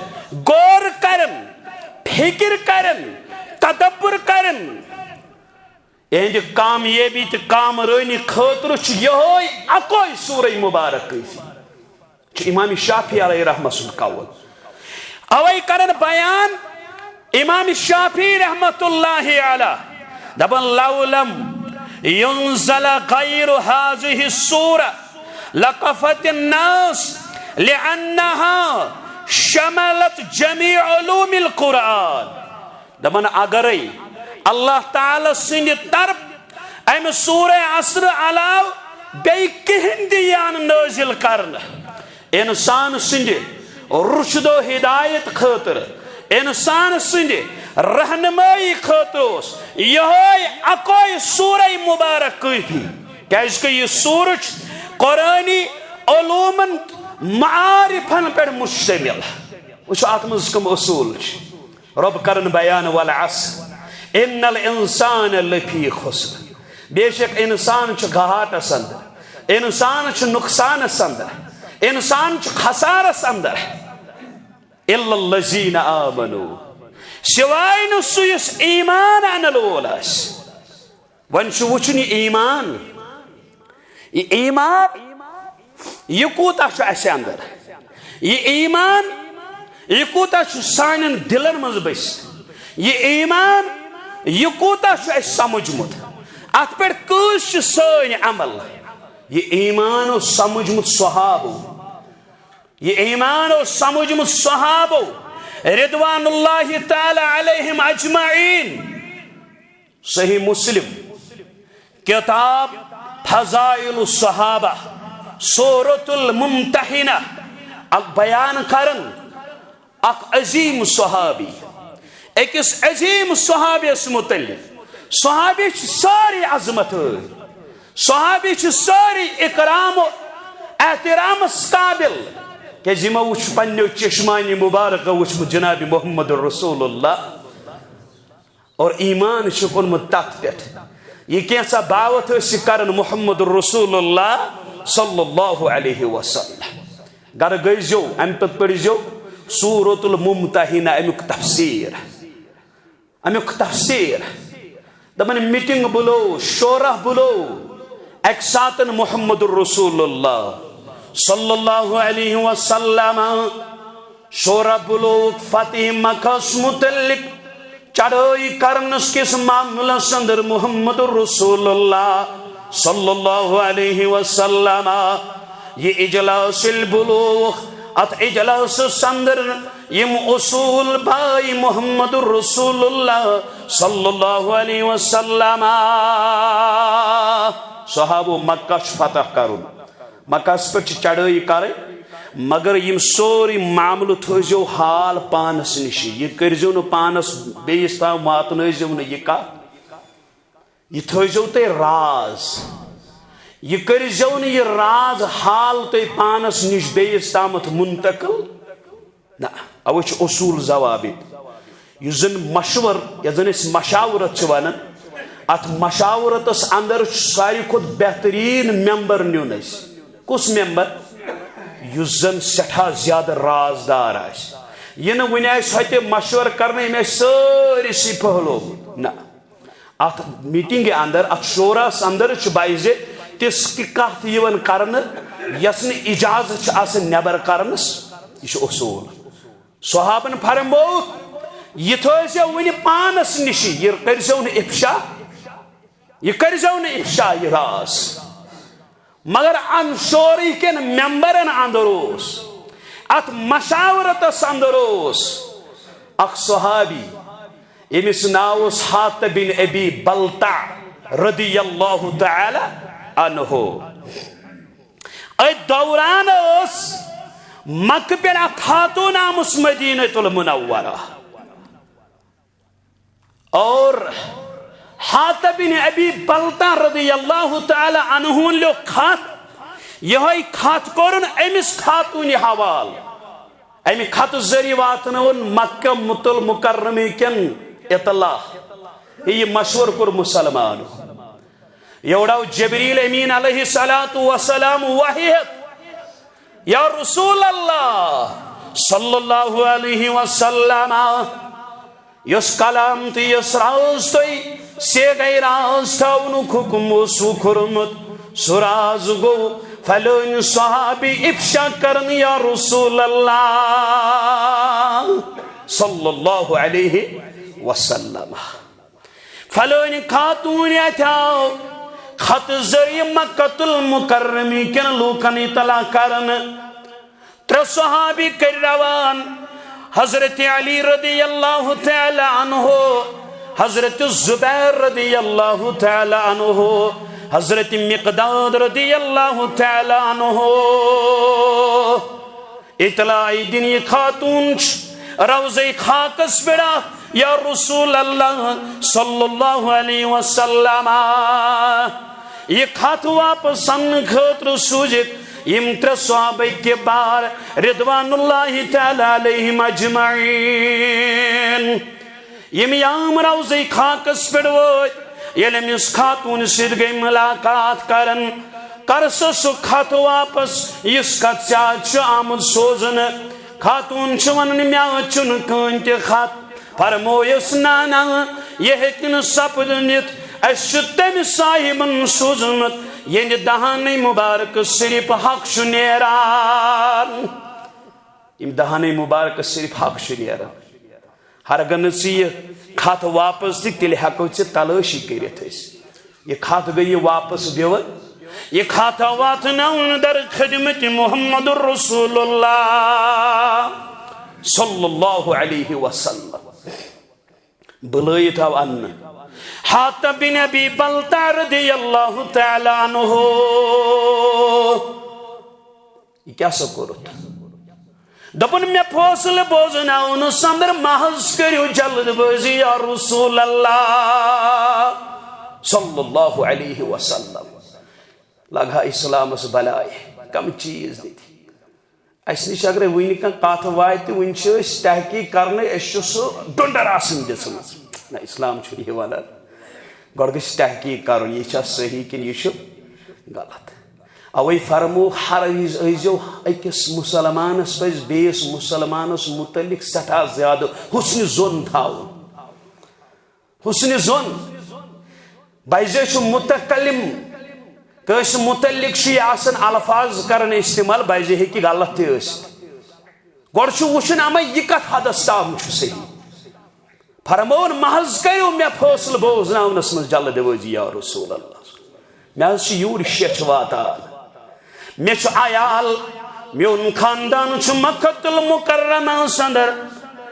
غور کرن، فکر کرن، تدبر کرن، یِہنٛدِ کامیٲبی تہٕ کامرٲنی خٲطرٕ چھُ یِہوٚے اَکوے سورہ مبارک کٲفی۔ چھُ امام شافعی علیہ رحمہ سُنٛد قول۔ اوے کرن بیان امام شافعی رحمت اللہ علیہ، دپان، "لو لم ينزل غير هذه السورة لكفت الناس لأنها شملت جميع علوم القرآن"۔ دپان، اگرے اللہ تعالیٰ سٕنٛدِ طرف امہِ سورہ عصر علاوٕ بیٚیہِ کِہیٖنۍ تہِ یان نٲزِل کرنہٕ، انسان سٕنٛدِ رُشد و ہدایت خٲطرٕ، انسان سٕنٛدِ رہنمٲیی خٲطرٕ اوس یِہوٚے اَکوے سورہ مبارک کٲفی، کیازِ کہِ یہِ سورہ چھُ قرآنی علومن معارفن پٮ۪ٹھ مشتمل۔ وٕچھو اتھ منٛز کم اصوٗل چھِ۔ رۄب کرن بیان، "والعصر ان الانسان لفی خسر"۔ بے شک انسان چھُ گھاٹس اندر، انسان چھُ نقصانس اندر، انسان چھُ خسارس اندر۔ "الا الذین آمنوا"، سوائے نہٕ سُہ یُس ایمان انن وول آسہِ۔ وۄنۍ چھُ وٕچھُن یہِ ایمان، یہِ ایمان، یہِ کوٗتاہ چھُ اَسہِ اندر؟ یہِ ایمان، یہِ کوٗتاہ چھُ سانٮ۪ن دِلن منٛز بٔسِتھ؟ یہِ ایمان، یہِ کوٗتاہ چھُ اَسہِ سمجھمُت؟ اَتھ پٮ۪ٹھ کۭژ چھِ سٲنۍ عمل؟ یہِ ایمان اوس سمجھمُت صحابو۔ یہِ ایمان اوس سمجھمُت صحابو رضوان اللہ تعالی علیہم اجمعین۔ صحیح مسلم، کتاب فضائل الصحابہ، سورۃ الممتحنہ، اکھ بیان کرن اکھ عظیم صحابی، أکِس عظیم صحابیس متعلق۔ صحابی چھِ سٲری عظمت، صحابی چھِ سٲری اکرام و احترامس قابل، کیازِ یِمو وُچھ پننیو چشمانی مبارکو وُچھمُت جناب محمد رسول اللہ۔ اور ایمان چھُکھ اوٚنمُت تتھ پٮ۪ٹھ۔ یہِ کینٛژھا باوتھ ٲسۍ یہِ کران محمد رسول اللہ صلی اللہ علیہ وسلم۔ گرٕ گٔژھۍزیو، امہِ پتہٕ پٔرۍزیو سورۃ الممتحنہ، امیُک تفسیر، امیُک تفسیر۔ دپان میٹنگ بُلو، شورا بُلو، اکہِ ساتن محمد رسول اللہ صلی اللہ علیہ وسلم شورا بُلووُکھ فتح مکہس متعلق چڑھٲے کرنس کِس معاملس اندر محمد رسول اللہ صلی اللہ علیہ وسلم۔ یہِ اجلاس ییٚلہِ بُلووُکھ، اتھ اجلاسس اندر یِم اصوٗل بٲے محمد رسول اللہ صلی اللہ علیہ وسلم۔ صحابو، مکہ چھُ فتح کرُن، مکہس پٮ۪ٹھ چھِ چڑھٲے کرٕنۍ، مگر یِم سورُے معاملہٕ تھٲیزیو حال پانس نِشی۔ یہِ کٔرزیو نہٕ پانس بیٚیِس تام واتنٲیزیو نہٕ یہِ کتھ۔ یہِ تھٲیزیو تُہۍ راز۔ یہِ کٔرزیو نہٕ یہِ راز حال تُہۍ پانس نِش بیٚیِس تامتھ منتقل۔ نہ، اوے چھُ اصوٗل ضوابط۔ یُس زن مشور، یتھ زن أسۍ مشاورت چھِ ونان، اتھ مشاورتس اندر چھُ ساروی کھۄتہٕ بہتریٖن ممبر نیُن اَسہِ۔ کُس ممبر؟ یُس زن سٮ۪ٹھاہ زیادٕ رازدار آسہِ، یہِ نہٕ وُنہِ آسہِ ہۄتہِ مشور کرنہٕ، أمۍ آسہِ سٲرسٕے پھٔہلومُت۔ نہ، اتھ میٹنگہِ اندر، اتھ شوراہس اندر چھُ بعضے تِژھ تہِ کتھ یِوان کرنہٕ، یۄس نہٕ اجازت چھُ آسان نٮ۪بر کرنس۔ یہِ چھُ اصوٗل۔ صحابن فرموو، یہِ تھٲیزیو وُنہِ پانس نِشی، یہِ کٔرزیو نہٕ افشا، یہِ کٔرزیو نہٕ افشا، یہِ راز۔ مگر ان شورٕے کٮ۪ن ممبرن اندر اوس، اتھ مشاورتس اندر اوس اکھ صحابی، ییٚمِس ناو اوس حاطب بن ابی بلتع رضی اللہ تعالی عنہ۔ أتھۍ دوران ٲس مکہ پٮ۪ٹھ اکھ خاتون آمٕژ مدینہ المنورہ۔ اور حاطب بن ابی بلتع رضی اللہ تعالی عنہ لیوٚکھ خط۔ یہے خط کوٚرُن أمِس خاتونہِ حوالہٕ۔ امہِ خط ذریعہ واتنٲوُن مکہ متل مکرمہ کٮ۪ن اطلاع۔ یہِ مشورٕ کوٚر مسلمانو۔ یورٕ آو جبریل امین علیہ الصلوۃ والسلام وحی ہٮ۪تھ، یا رسول اللہ صلی اللہ علیہ وسلم، یُس کلام تہٕ یُس راز تۄہہِ سیگے راز تھاونُک حکم اوسوٕ کوٚرمُت، سُہ راز گوٚو فلٲنۍ صحابی افشا کرن، یا رسول اللہ صلی اللہ علیہ وسلم۔ فلٲنۍ خاتوٗن اتھِ آو خط ذریعہ مکہ المکرمہ کٮ۪ن لوٗکن اطلاع کرنہٕ۔ ترٛےٚ صحابی کٔرۍ روان، حضرت علی رضی اللہ تعالی عنہ، حضرت زبیر رضی اللہ تعالی عنہ، حضرت مقداد رضی اللہ تعالی عنہ۔ اطلاع دِنہِ، یہِ خاتوٗن چھِ روضے خاکس پٮ۪ٹھ، یا رسول اللہ صلی اللہ علیہ وسلم۔ یہِ خط واپس اننہٕ خٲطرٕ سوٗزِتھ یِم ترٛےٚ صحابہ کبار رضوان اللہ تعالی علیہم اجمعین۔ یِم یام روضے خاکس پٮ۪ٹھ وٲتۍ، ییٚلہِ أمِس خاتوٗن سۭتۍ گٔے ملاقات کرن، کر سا سُہ خط واپس، یُس خط ژےٚ چھُ آمُت سوزنہٕ۔ خاتوٗن چھِ ونان، مےٚ چھُنہٕ کٕہٕنۍ تہِ خط۔ فرمویس، نہ نہ، یہِ ہیٚکہِ نہٕ سپدنِتھ۔ اَسہِ چھُ تٔمۍ صاحبن سوٗزمُت، ییٚمہِ دہانٕے مُبارک صرف حق چھُ نیران۔ ییٚمہِ دہانٕے مُبارک صرف حق چھُ نیران۔ ہرگاہ نہٕ ژٕ یہِ کھاتھ واپس دِکھ، تیٚلہِ ہٮ۪کو ژےٚ تلٲشی کٔرِتھ أسۍ۔ یہِ کھاتھ گٔیہِ واپس دِوان، یہِ کھاتھ واتناوُن در خدمت محمد رسول اللہ صلی اللہ علیہ وسلم۔ بُلٲیِتھ آو اننہٕ۔ حاتب بن ابی بلتع رضی اللہ تعالیٰ عنہ۔ یہِ کیٛاہ سا کوٚرُتھ؟ دوٚپُن، مےٚ فٲصلہٕ بوزناونہٕ سۄنٛدر محض کٔرِو جلد بٲزی یا رسول اللہ صلی اللہ علیہ وسلم۔ لگہٕ ہا اسلامس بلایہِ، کم چیز دِتۍ۔ اَسہِ نِش اگرے وٕنہِ کانٛہہ کتھ واتہِ، وٕنہِ چھِ أسۍ تحقیق کرنٕے، اَسہِ چھُ سُہ ڈۄنڈر آسان دِژمٕژ۔ نہ، اسلام چھُنہٕ یہِ ونان۔ گۄڈٕ گژھِ تحقیق کرُن، یہِ چھا صحیح کِنہٕ یہِ چھُ غلط۔ اوے فرمو، ہر وِزِ ٲسۍزیو أکِس مسلمانس پزِ بیٚیِس مسلمانس متعلق سٮ۪ٹھاہ زیادٕ حسنِ ظۄن تھاوُن۔ حسنِ ظۄن۔ بعضے چھُ متکلم، کٲنٛسہِ متعلق چھُ یہِ آسان الفاظ کران استعمال، بعضے ہیٚکہِ غلط تہِ ٲسِتھ۔ گۄڈٕ چھُ وٕچھُن، اما یہِ کتھ حدس تام چھُ صحیح۔ فرمووُن، محض کٔرِو مےٚ فٲصلہٕ بوزناونس منٛز جلد بٲزی یا رسول اللہ۔ مےٚ حظ چھِ یوٗرۍ شیٚچھ واتان۔ مےٚ چھُ عیال، میون خاندان چھُ مکہ المکرمہس اندر۔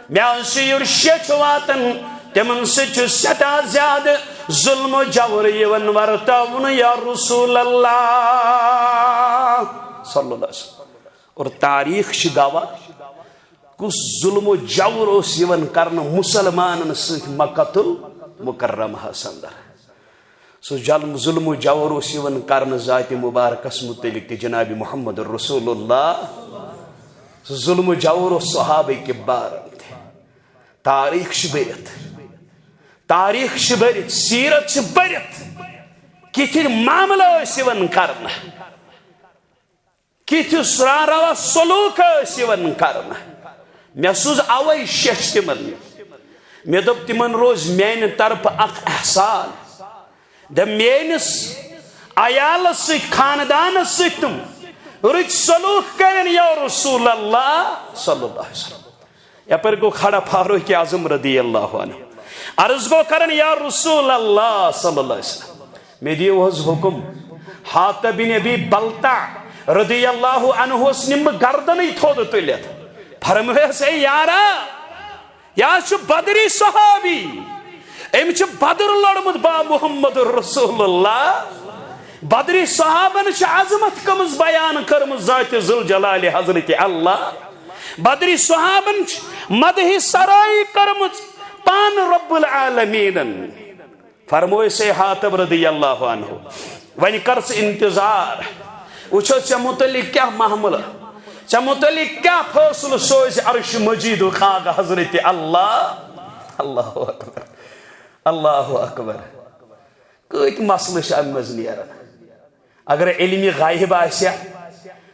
مےٚ حظ چھِ یوٗرۍ شیٚچھ واتان، تِمن سۭتۍ چھُ سٮ۪ٹھاہ زیادٕ ظلم و جبر یِوان ورتاونہٕ یا رسول اللہ صلی اللہ علیہ وسلم۔ اور تاریخ چھِ گواہ، کُس ظلم و جبر اوس یِوان کرنہٕ مسلمانن سۭتۍ مکہ المکرمہس اندر۔ سُہ جل-، ظلم و جور اوس یِوان کرنہٕ ذاتِ مبارکس متعلق تہِ، جناب محمد رسول اللہ۔ سُہ ظلم و جور اوس صحابہ کبارن تہِ۔ تاریخ چھِ بٔرِتھ، تاریخ چھِ بٔرِتھ، سیرت چھِ بٔرِتھ، کِتھۍ معاملہٕ ٲسۍ یِوان کرنہٕ۔ کِتھِس را-، روا سلوک ٲسۍ یِوان کرنہٕ۔ مےٚ سوٗز اوے شیٚچھ تِمن۔ مےٚ دوٚپ، تِمن روز میانہِ طرفہٕ اکھ احسان۔ دَپ، میٲنِس عیالس سۭتۍ، خاندانس سۭتۍ تِم رٕتۍ سلوک کرن یا رسول اللہ صلی اللہ علیہ وسلم۔ یپٲرۍ گوٚو کھڑا فاروق اعظم رضی اللہ عنہ۔ عرض گوٚو کران، یا رسول اللہ صلی اللہ علیہ وسلم، مےٚ دِیِو حظ حُکم، حاتب بن ابی بلتع رضی اللہ عنہس نِمہٕ بہٕ گردنٕے تھوٚد تُلِتھ۔ فرمٲیس، اے یارا، یہِ حظ چھُ بدری صحابی، أمۍ چھُ بدر لوٚڑمُت با محمد رسول اللہ۔ بدری صحابن چھِ عظمت کٔمٕژ بیان کٔرمٕژ ذاتِ ذوالجلال حضرت اللہ۔ بدری صحابن چھِ مدحِ سرایی کٔرمٕژ پانہٕ رب العالمینن۔ فرمووُس، اے حاتب رضی اللہ عنہ، وۄنۍ کر ژٕ انتظار، وٕچھو ژےٚ متعلق کیٛاہ معاملہٕ، ژےٚ متعلق کیٛاہ فٲصلہٕ سوزِ عرش مجیدُک آقا حضرت اللہ۔ اللہ اکبر، اللہ اکبر۔ کۭتۍ مسلہٕ چھِ امہِ منٛز نیران۔ اگر علمِ غیب آسہِ ہا،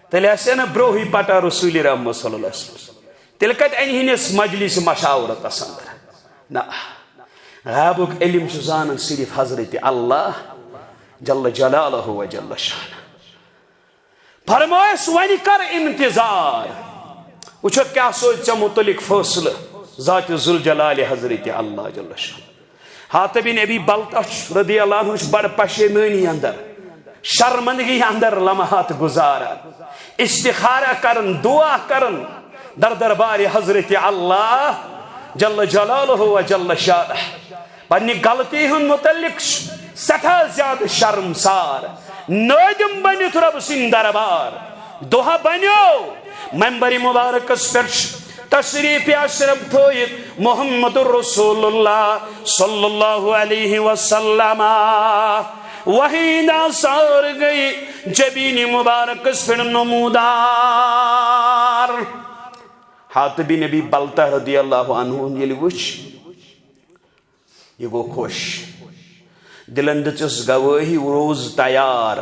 تیٚلہِ آسہِ ہا نہٕ برونٛہٕے پٹا رسول رحمت صلی اللہ علیہ وسلم۔ تیٚلہِ کتہِ انہِ ہنس مجلس مشاورتس اندر؟ نہ، غیبُک علم چھُ زانان صرف حضرت اللہ جل جلالہ و جل شانہ۔ فرمٲیس، وۄنۍ کر انتظار، وٕچھو کیٛاہ سوزِ ژےٚ متعلق فٲصلہٕ ذاتِ ذوالجلال حضرت اللہ جل شانہ۔ حاتب بن ابی بلتع رضی اللہ عنہ چھُ بڑٕ پشیمٲنی اندر، شرمندگی اندر لمحات گزاران، استخارہ کران، دعا کران در دربارِ حضرت اللہ جل جلالہ و جل شانہ۔ پننہِ غلطی ہُنٛد متعلق چھُ سٮ۪ٹھاہ زیادٕ شرمسار، نٲدِم بٔنِتھ رۄب سٕنٛدۍ دربار۔ دۄہ بنیو، منبرِ مبارکس پٮ۪ٹھ چھُ تشریف اشرف تھٲوِتھ محمد رسول اللہ صلی اللہ علیہ وسلم۔ وحی ہٕنٛدۍ آثار گٔے جبینِ مبارکس پٮ۪ٹھ نمودار۔ حاتب بن ابی بلتع رضی اللہ عنہ ییٚلہِ وٕچھ، یہِ گوٚو خۄش۔ دِلن دِژٕس گوٲہی، روٗز تیار۔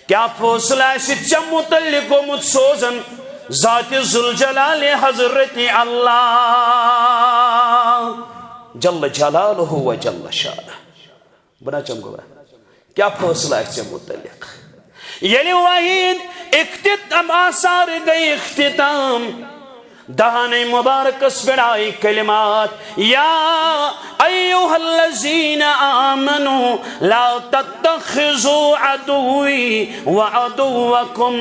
کیٛاہ فٲصلہٕ آسہِ ژےٚ متعلق گوٚمُت سوزن ذاتِ ذوالجلال حضرت اللہ جل جلالہ و جل شانہ؟ بہٕ نہ چم گوٚبرا، کیٛاہ فٲصلہٕ آسہِ ژےٚ مُتعلق؟ ییٚلہِ وحی اختتام، آثار گٔے اختتام، دہانَے مبارکس پٮ۪ٹھ آیہِ کلمات، یا ایھا الذین آمنوا لا تتخذوا عدوی وعدوکم۔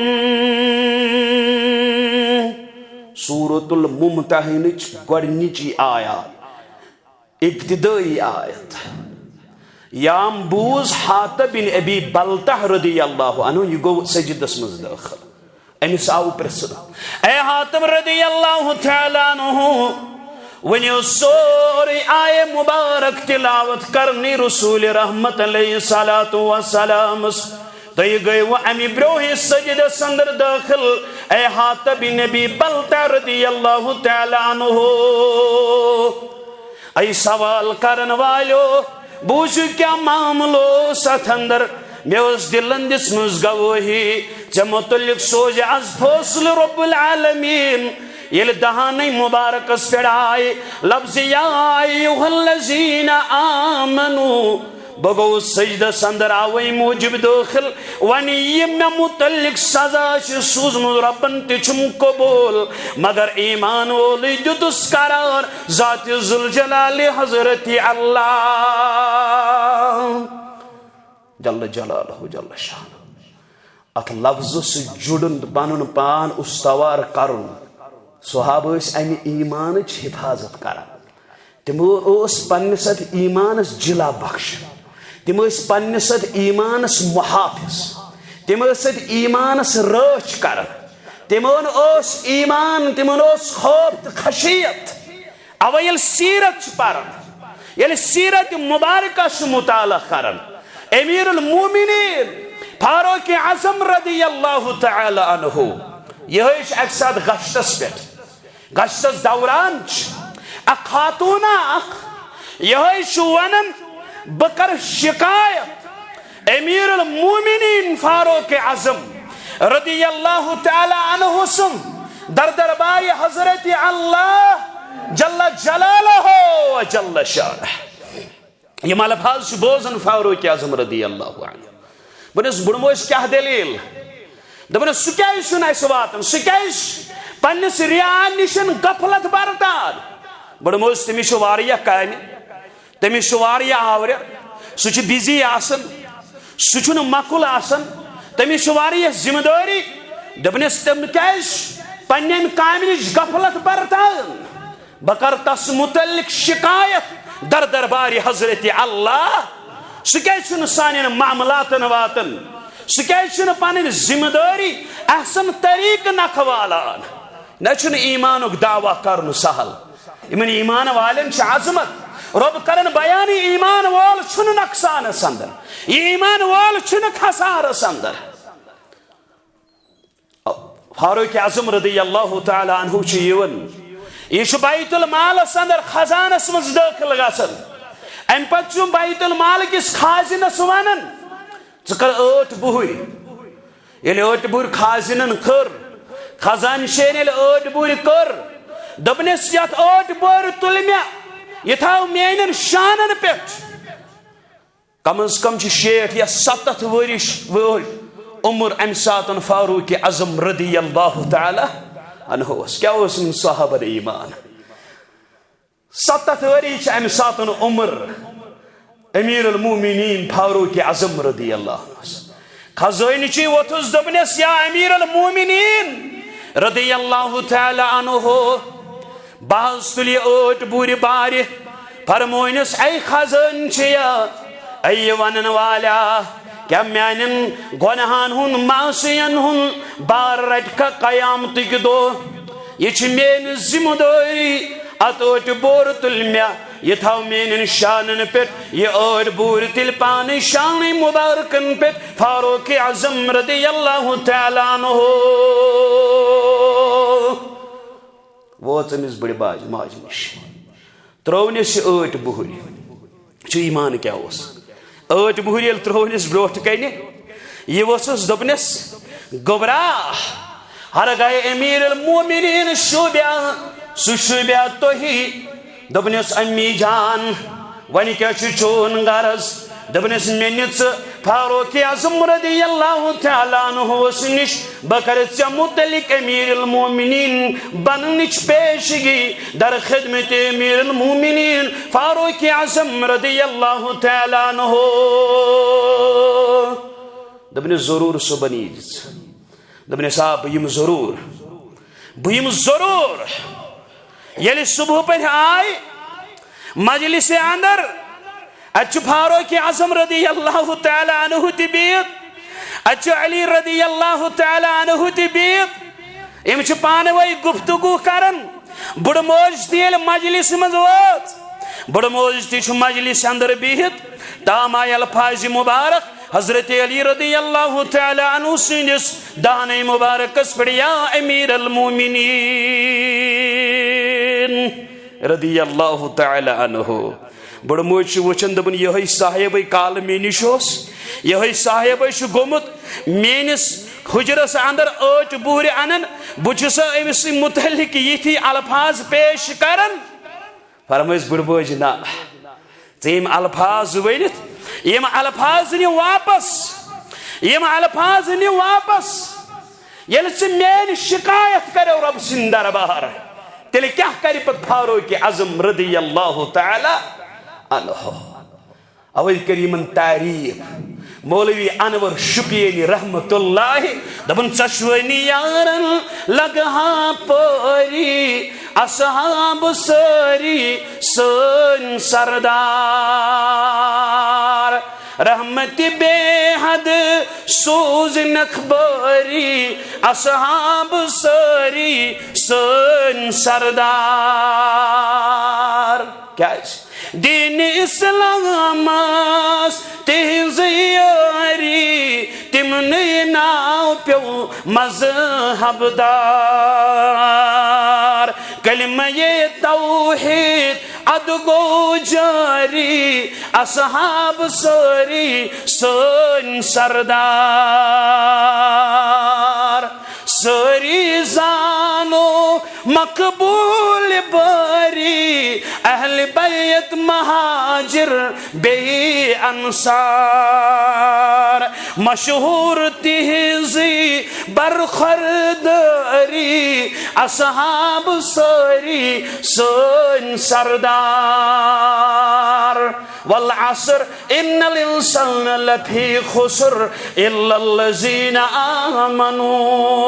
سورۃ الممتحنٕچ گۄڈٕنِچی آیات، ابتدٲیی آیت۔ یام بوٗز حاطب بن ابی بلتہ رضی اللہ عنہ، یہِ گوٚو سجدس منٛز دٲخل۔ أمِس آو پرٛژھنہٕ، اے حاطب رضی اللہ تعالیٰ عنہ، وۄنۍ اوس سورُے آیہِ مبارک تلاوت کرنی رسول رحمت علیہ الصلوۃ والسلامس۔ تُہۍ گٔیوٕ اَمہِ برٛونٛہٕے سجدس اندر دٲخل، اے حاطب بن ابی بلتہ رضی اللہ تعالیٰ عنہ۔ اے سوال کرن والیو، بوٗزِو کیٛاہ معاملہٕ اوس اتھ اندر۔ مےٚ ٲس دِلن دِژمٕژ گوٲہی، ژےٚ مُتعلق سوزِ از فٲصلہٕ رب العالمین۔ ییٚلہِ دہانٕے مبارکس پٮ۪ٹھ آیہِ لفظ یا ایھا الذین آمنوا، بہٕ گوٚوُس سجدس اندر اوے موٗجوٗب دٲخل۔ وۄنۍ یہِ مےٚ مُتعلق سزا چھُ سوٗزمُت رۄبن، تہِ چھُم قبوٗل، مگر ایمان وولٕے دیُتُس قرار ذات ذوالجلال حضرت اللہ جل جلالہ جل شانہ۔ اتھ لفظس سۭتۍ جُڑُن تہٕ پنُن پان استوار کرُن۔ صحابہٕ ٲسۍ امہِ ایمانٕچ حفاظت کران۔ تِمو اوس پننِس اتھ ایمانس جلا بخشان۔ تِم ٲسۍ پننِس اتھ ایمانس محافظ۔ تِم ٲسۍ اتھ ایمانس رٲچھ کران۔ تِمن اوس ایمان، تِمن اوس خوف تہٕ خشیت۔ اوے ییٚلہِ سیرت چھِ پران، ییٚلہِ سیرت مبارکہ چھِ مطالعہ کران، امیر المومنین فاروق اعظم رضی اللہ تعالیٰ عنہ، یِہوٚے چھُ اکہِ ساتہٕ گشتس پٮ۪ٹھ، گشتس دوران چھِ اکھ خاتوٗن اکھ، یِہوٚے چھُ ونان، بہٕ کرٕ شکایت امیر المومنین فاروق اعظم رضی اللہ تعالیٰ عنہ سُنٛد در دربار حضرت اللہ جل جلالہ و جل شانہ۔ یِم الفاظ چھِ بوزان فاروق اعظم رضی اللہ عنہ۔ بہٕ نس بُڑٕ موج کیٛاہ دٔلیٖل؟ دوٚپُن، سُہ کیٛازِ چھُنہٕ اَسہِ واتان؟ سُہ کیٛازِ چھُ پننِس ریا نِشن غفلت برتان؟ بُڑٕ موج، تٔمِس چھُ واریاہ کامہِ، تٔمِس چھُ واریاہ آورٮ۪ر، سُہ چھُ بِزی آسان، سُہ چھُنہٕ مۄکُل آسان، تٔمِس چھُ واریاہ ذمہٕ دٲری۔ دوٚپنَس، تٔمۍ کیٛازِ چھُ پننٮ۪ن کامہِ نِش غفلت برتان؟ بہٕ کرٕ تس متعلق شکایت در دربار حضرت اللہ۔ سُہ کیٛازِ چھُنہٕ سانٮ۪ن معاملاتن واتان؟ سُہ کیٛازِ چھُنہٕ پنٕنۍ ذمہٕ دٲری احسن طریقہٕ نکھٕ والان؟ نہ چھُنہٕ ایمانُک دعویٰ کرُن سہل۔ یِمن ایمان والٮ۪ن چھِ عظمت۔ رۄب کرن بیان، یہِ ایمان وول چھُنہٕ نۄقصانس اندر، یہِ ایمان وول چھُنہٕ خسارس اندر۔ فاروق اعظم رضی اللہ تعالیٰ عنہ چھُ یِوان، یہِ چھُ بیت المالس اندر خزانس منٛز دٲخل گژھان۔ امہِ پتہٕ چھُ بیت المال کِس خازنس ونان، ژٕ کر ٲٹھ بُہٕرۍ۔ ییٚلہِ ٲٹھ بُہٕرۍ خازنن کٔر، خزانہٕ شین ییٚلہِ ٲٹھ بُہٕرۍ کٔر، دوٚپنس، یتھ ٲٹھ بُہٕرۍ تُلۍ مےٚ، یہِ تھاو میانٮ۪ن شانن پٮ۪ٹھ۔ کم از کم چھِ شیٹھ یا ستتھ ؤرِش وٲلۍ عمر امہِ ساتن فاروق اعظم رضی اللہ تعالیٰ عنہ اوس۔ کیٛاہ اوس یِمن صحابن ایمان؟ ستتھ ؤری چھِ امہِ ساتن عمر امیر المومنین فاروق اعظم رضی اللہ عنہ۔ خزٲنچی ووٚتھُس، دوٚپنس، یا امیر المومنین رضی اللہ تعالیٰ عنہ، بہٕ حظ تُلہِ ٲٹھ بُہٕرۍ بارِ۔ فرمٲونس، اے خزٲنچیا، اے ونن والیا، کیٛاہ میانٮ۪ن گۄنہن ہُنٛد، معاصین ہُنٛد بار رٹکھا قیامتٕکۍ دۄہ؟ یہِ چھِ میٲنۍ ذمہٕ دٲری۔ اتھ ٲٹھ بُہٕرۍ تُلۍ مےٚ، یہِ تھاو میانٮ۪ن شانن پٮ۪ٹھ۔ یہِ ٲٹھ بُہٕرۍ تُلۍ پانے شانٕے مبارکن پٮ۪ٹھ فاروق اعظم رضی اللہ تعالیٰ عنہ۔ وٲژ أمِس بٕڈِ باجہِ ماجہِ نِش، ترٲونس یہِ ٲٹھ بُہٕرۍ۔ چھُ ایمان کیٛاہ اوس؟ ٲٹھ بُہٕرۍ ییٚلہِ ترٲونس برٛونٛٹھ کنہِ، یہِ ؤژھٕس، دوٚپنس، گوٚبرا، ہرگاہ امیر المومنین شوٗبیا، سُہ شوٗبیا تۄہی۔ دوٚپنس، امی جان، وۄنۍ کیٛاہ چھُ چون غرض؟ دوٚپنس، "مےٚ نہِ ژٕ فاروق اعظم رضی اللہ تعالیٰ عنہس نِش، بہٕ کرٕ ژےٚ متعلق امیر المومنین بننٕچ پیشگی، در خدمت امیر المومنین فاروق اعظم رضی اللہ تعالیٰ عنہ۔" دوٚپنس، "ضروٗر صُبحن ییٖزِ ژٕ۔" دوٚپنس، "آ، بہٕ یِمہٕ ضروٗر، بہٕ یِمہٕ ضروٗر۔" ییٚلہِ صبح پٮ۪ٹھ آے مجلس اندر، اتہِ چھُ فاروق اعظم رضی اللہ تعالیٰ عنہ تہِ بِہِتھ، اتہِ چھُ علی رضی اللہ تعالیٰ عنہ تہِ بِہِتھ۔ یِم چھِ پانہٕ وٲنۍ گفتگو کران۔ بُڈٕ موج تہِ ییٚلہِ مجلس منٛز وٲژ، بُڈٕ موج تہِ چھُ مجلس اندر بِہِتھ، تام آیہِ الفاظ مبارک حضرت علی رضی اللہ تعالیٰ عنہ سٕنٛدِس دہنَے مبارکس پٮ۪ٹھ، "یا امیر المومنین رضی اللہ تعالیٰ عنہ۔" بُڈٕ موج چھِ وٕچھان، دوٚپُن، یِہوٚے صاحبٕے کالہٕ مےٚ نِش اوس، یِہوٚے صاحبٕے چھُ گوٚمُت میٲنِس حُجرس اندر ٲٹۍ بُہرِ انان، بہٕ چھُسا أمِس متعلق یِتھی الفاظ پیش کران؟ فرمٲیِس بُڈٕ بٲجی، نہ، ژےٚ یِم الفاظ ؤنِتھ، یِم الفاظ نہِ واپس، یِم الفاظ نہِ واپس۔ ییٚلہِ ژٕ میٲنۍ شکایت کرو رۄب سٕنٛدِ دربار، تیٚلہِ کیٛاہ کرِ پتہٕ فاروق اعظم رضی اللہ تعالیٰ عنہ؟ اوے کٔر یِمن تعریف مولوی انور شُپینی رحمت اللہ، دوٚپُن، "ژۄشوٕنی یارن لگہٕ ہا پٲری، اصحاب سٲری سٲنۍ سردار۔ رحمت بے حد سوزنکھ بٲری، اصحاب سٲری سٲنۍ سردار۔" کیٛازِ؟ دین اسلامس تہنٛز یٲری، تِمنٕے ناو پیوٚو مذہب دار۔ کلمہ توحید ادٕ گوٚو جٲری، اصحاب سٲری سٲنۍ سردار۔ سٲری زانو مقبول بٲری، اہل بیت مہاجر بیٚیہِ انصار۔ مشہوٗر تِہنٛزٕے برخوردٲری، اصحاب سٲری سٲنۍ سردار۔ والعصر ان الانسان لفی خسر الا الذین آمنوا۔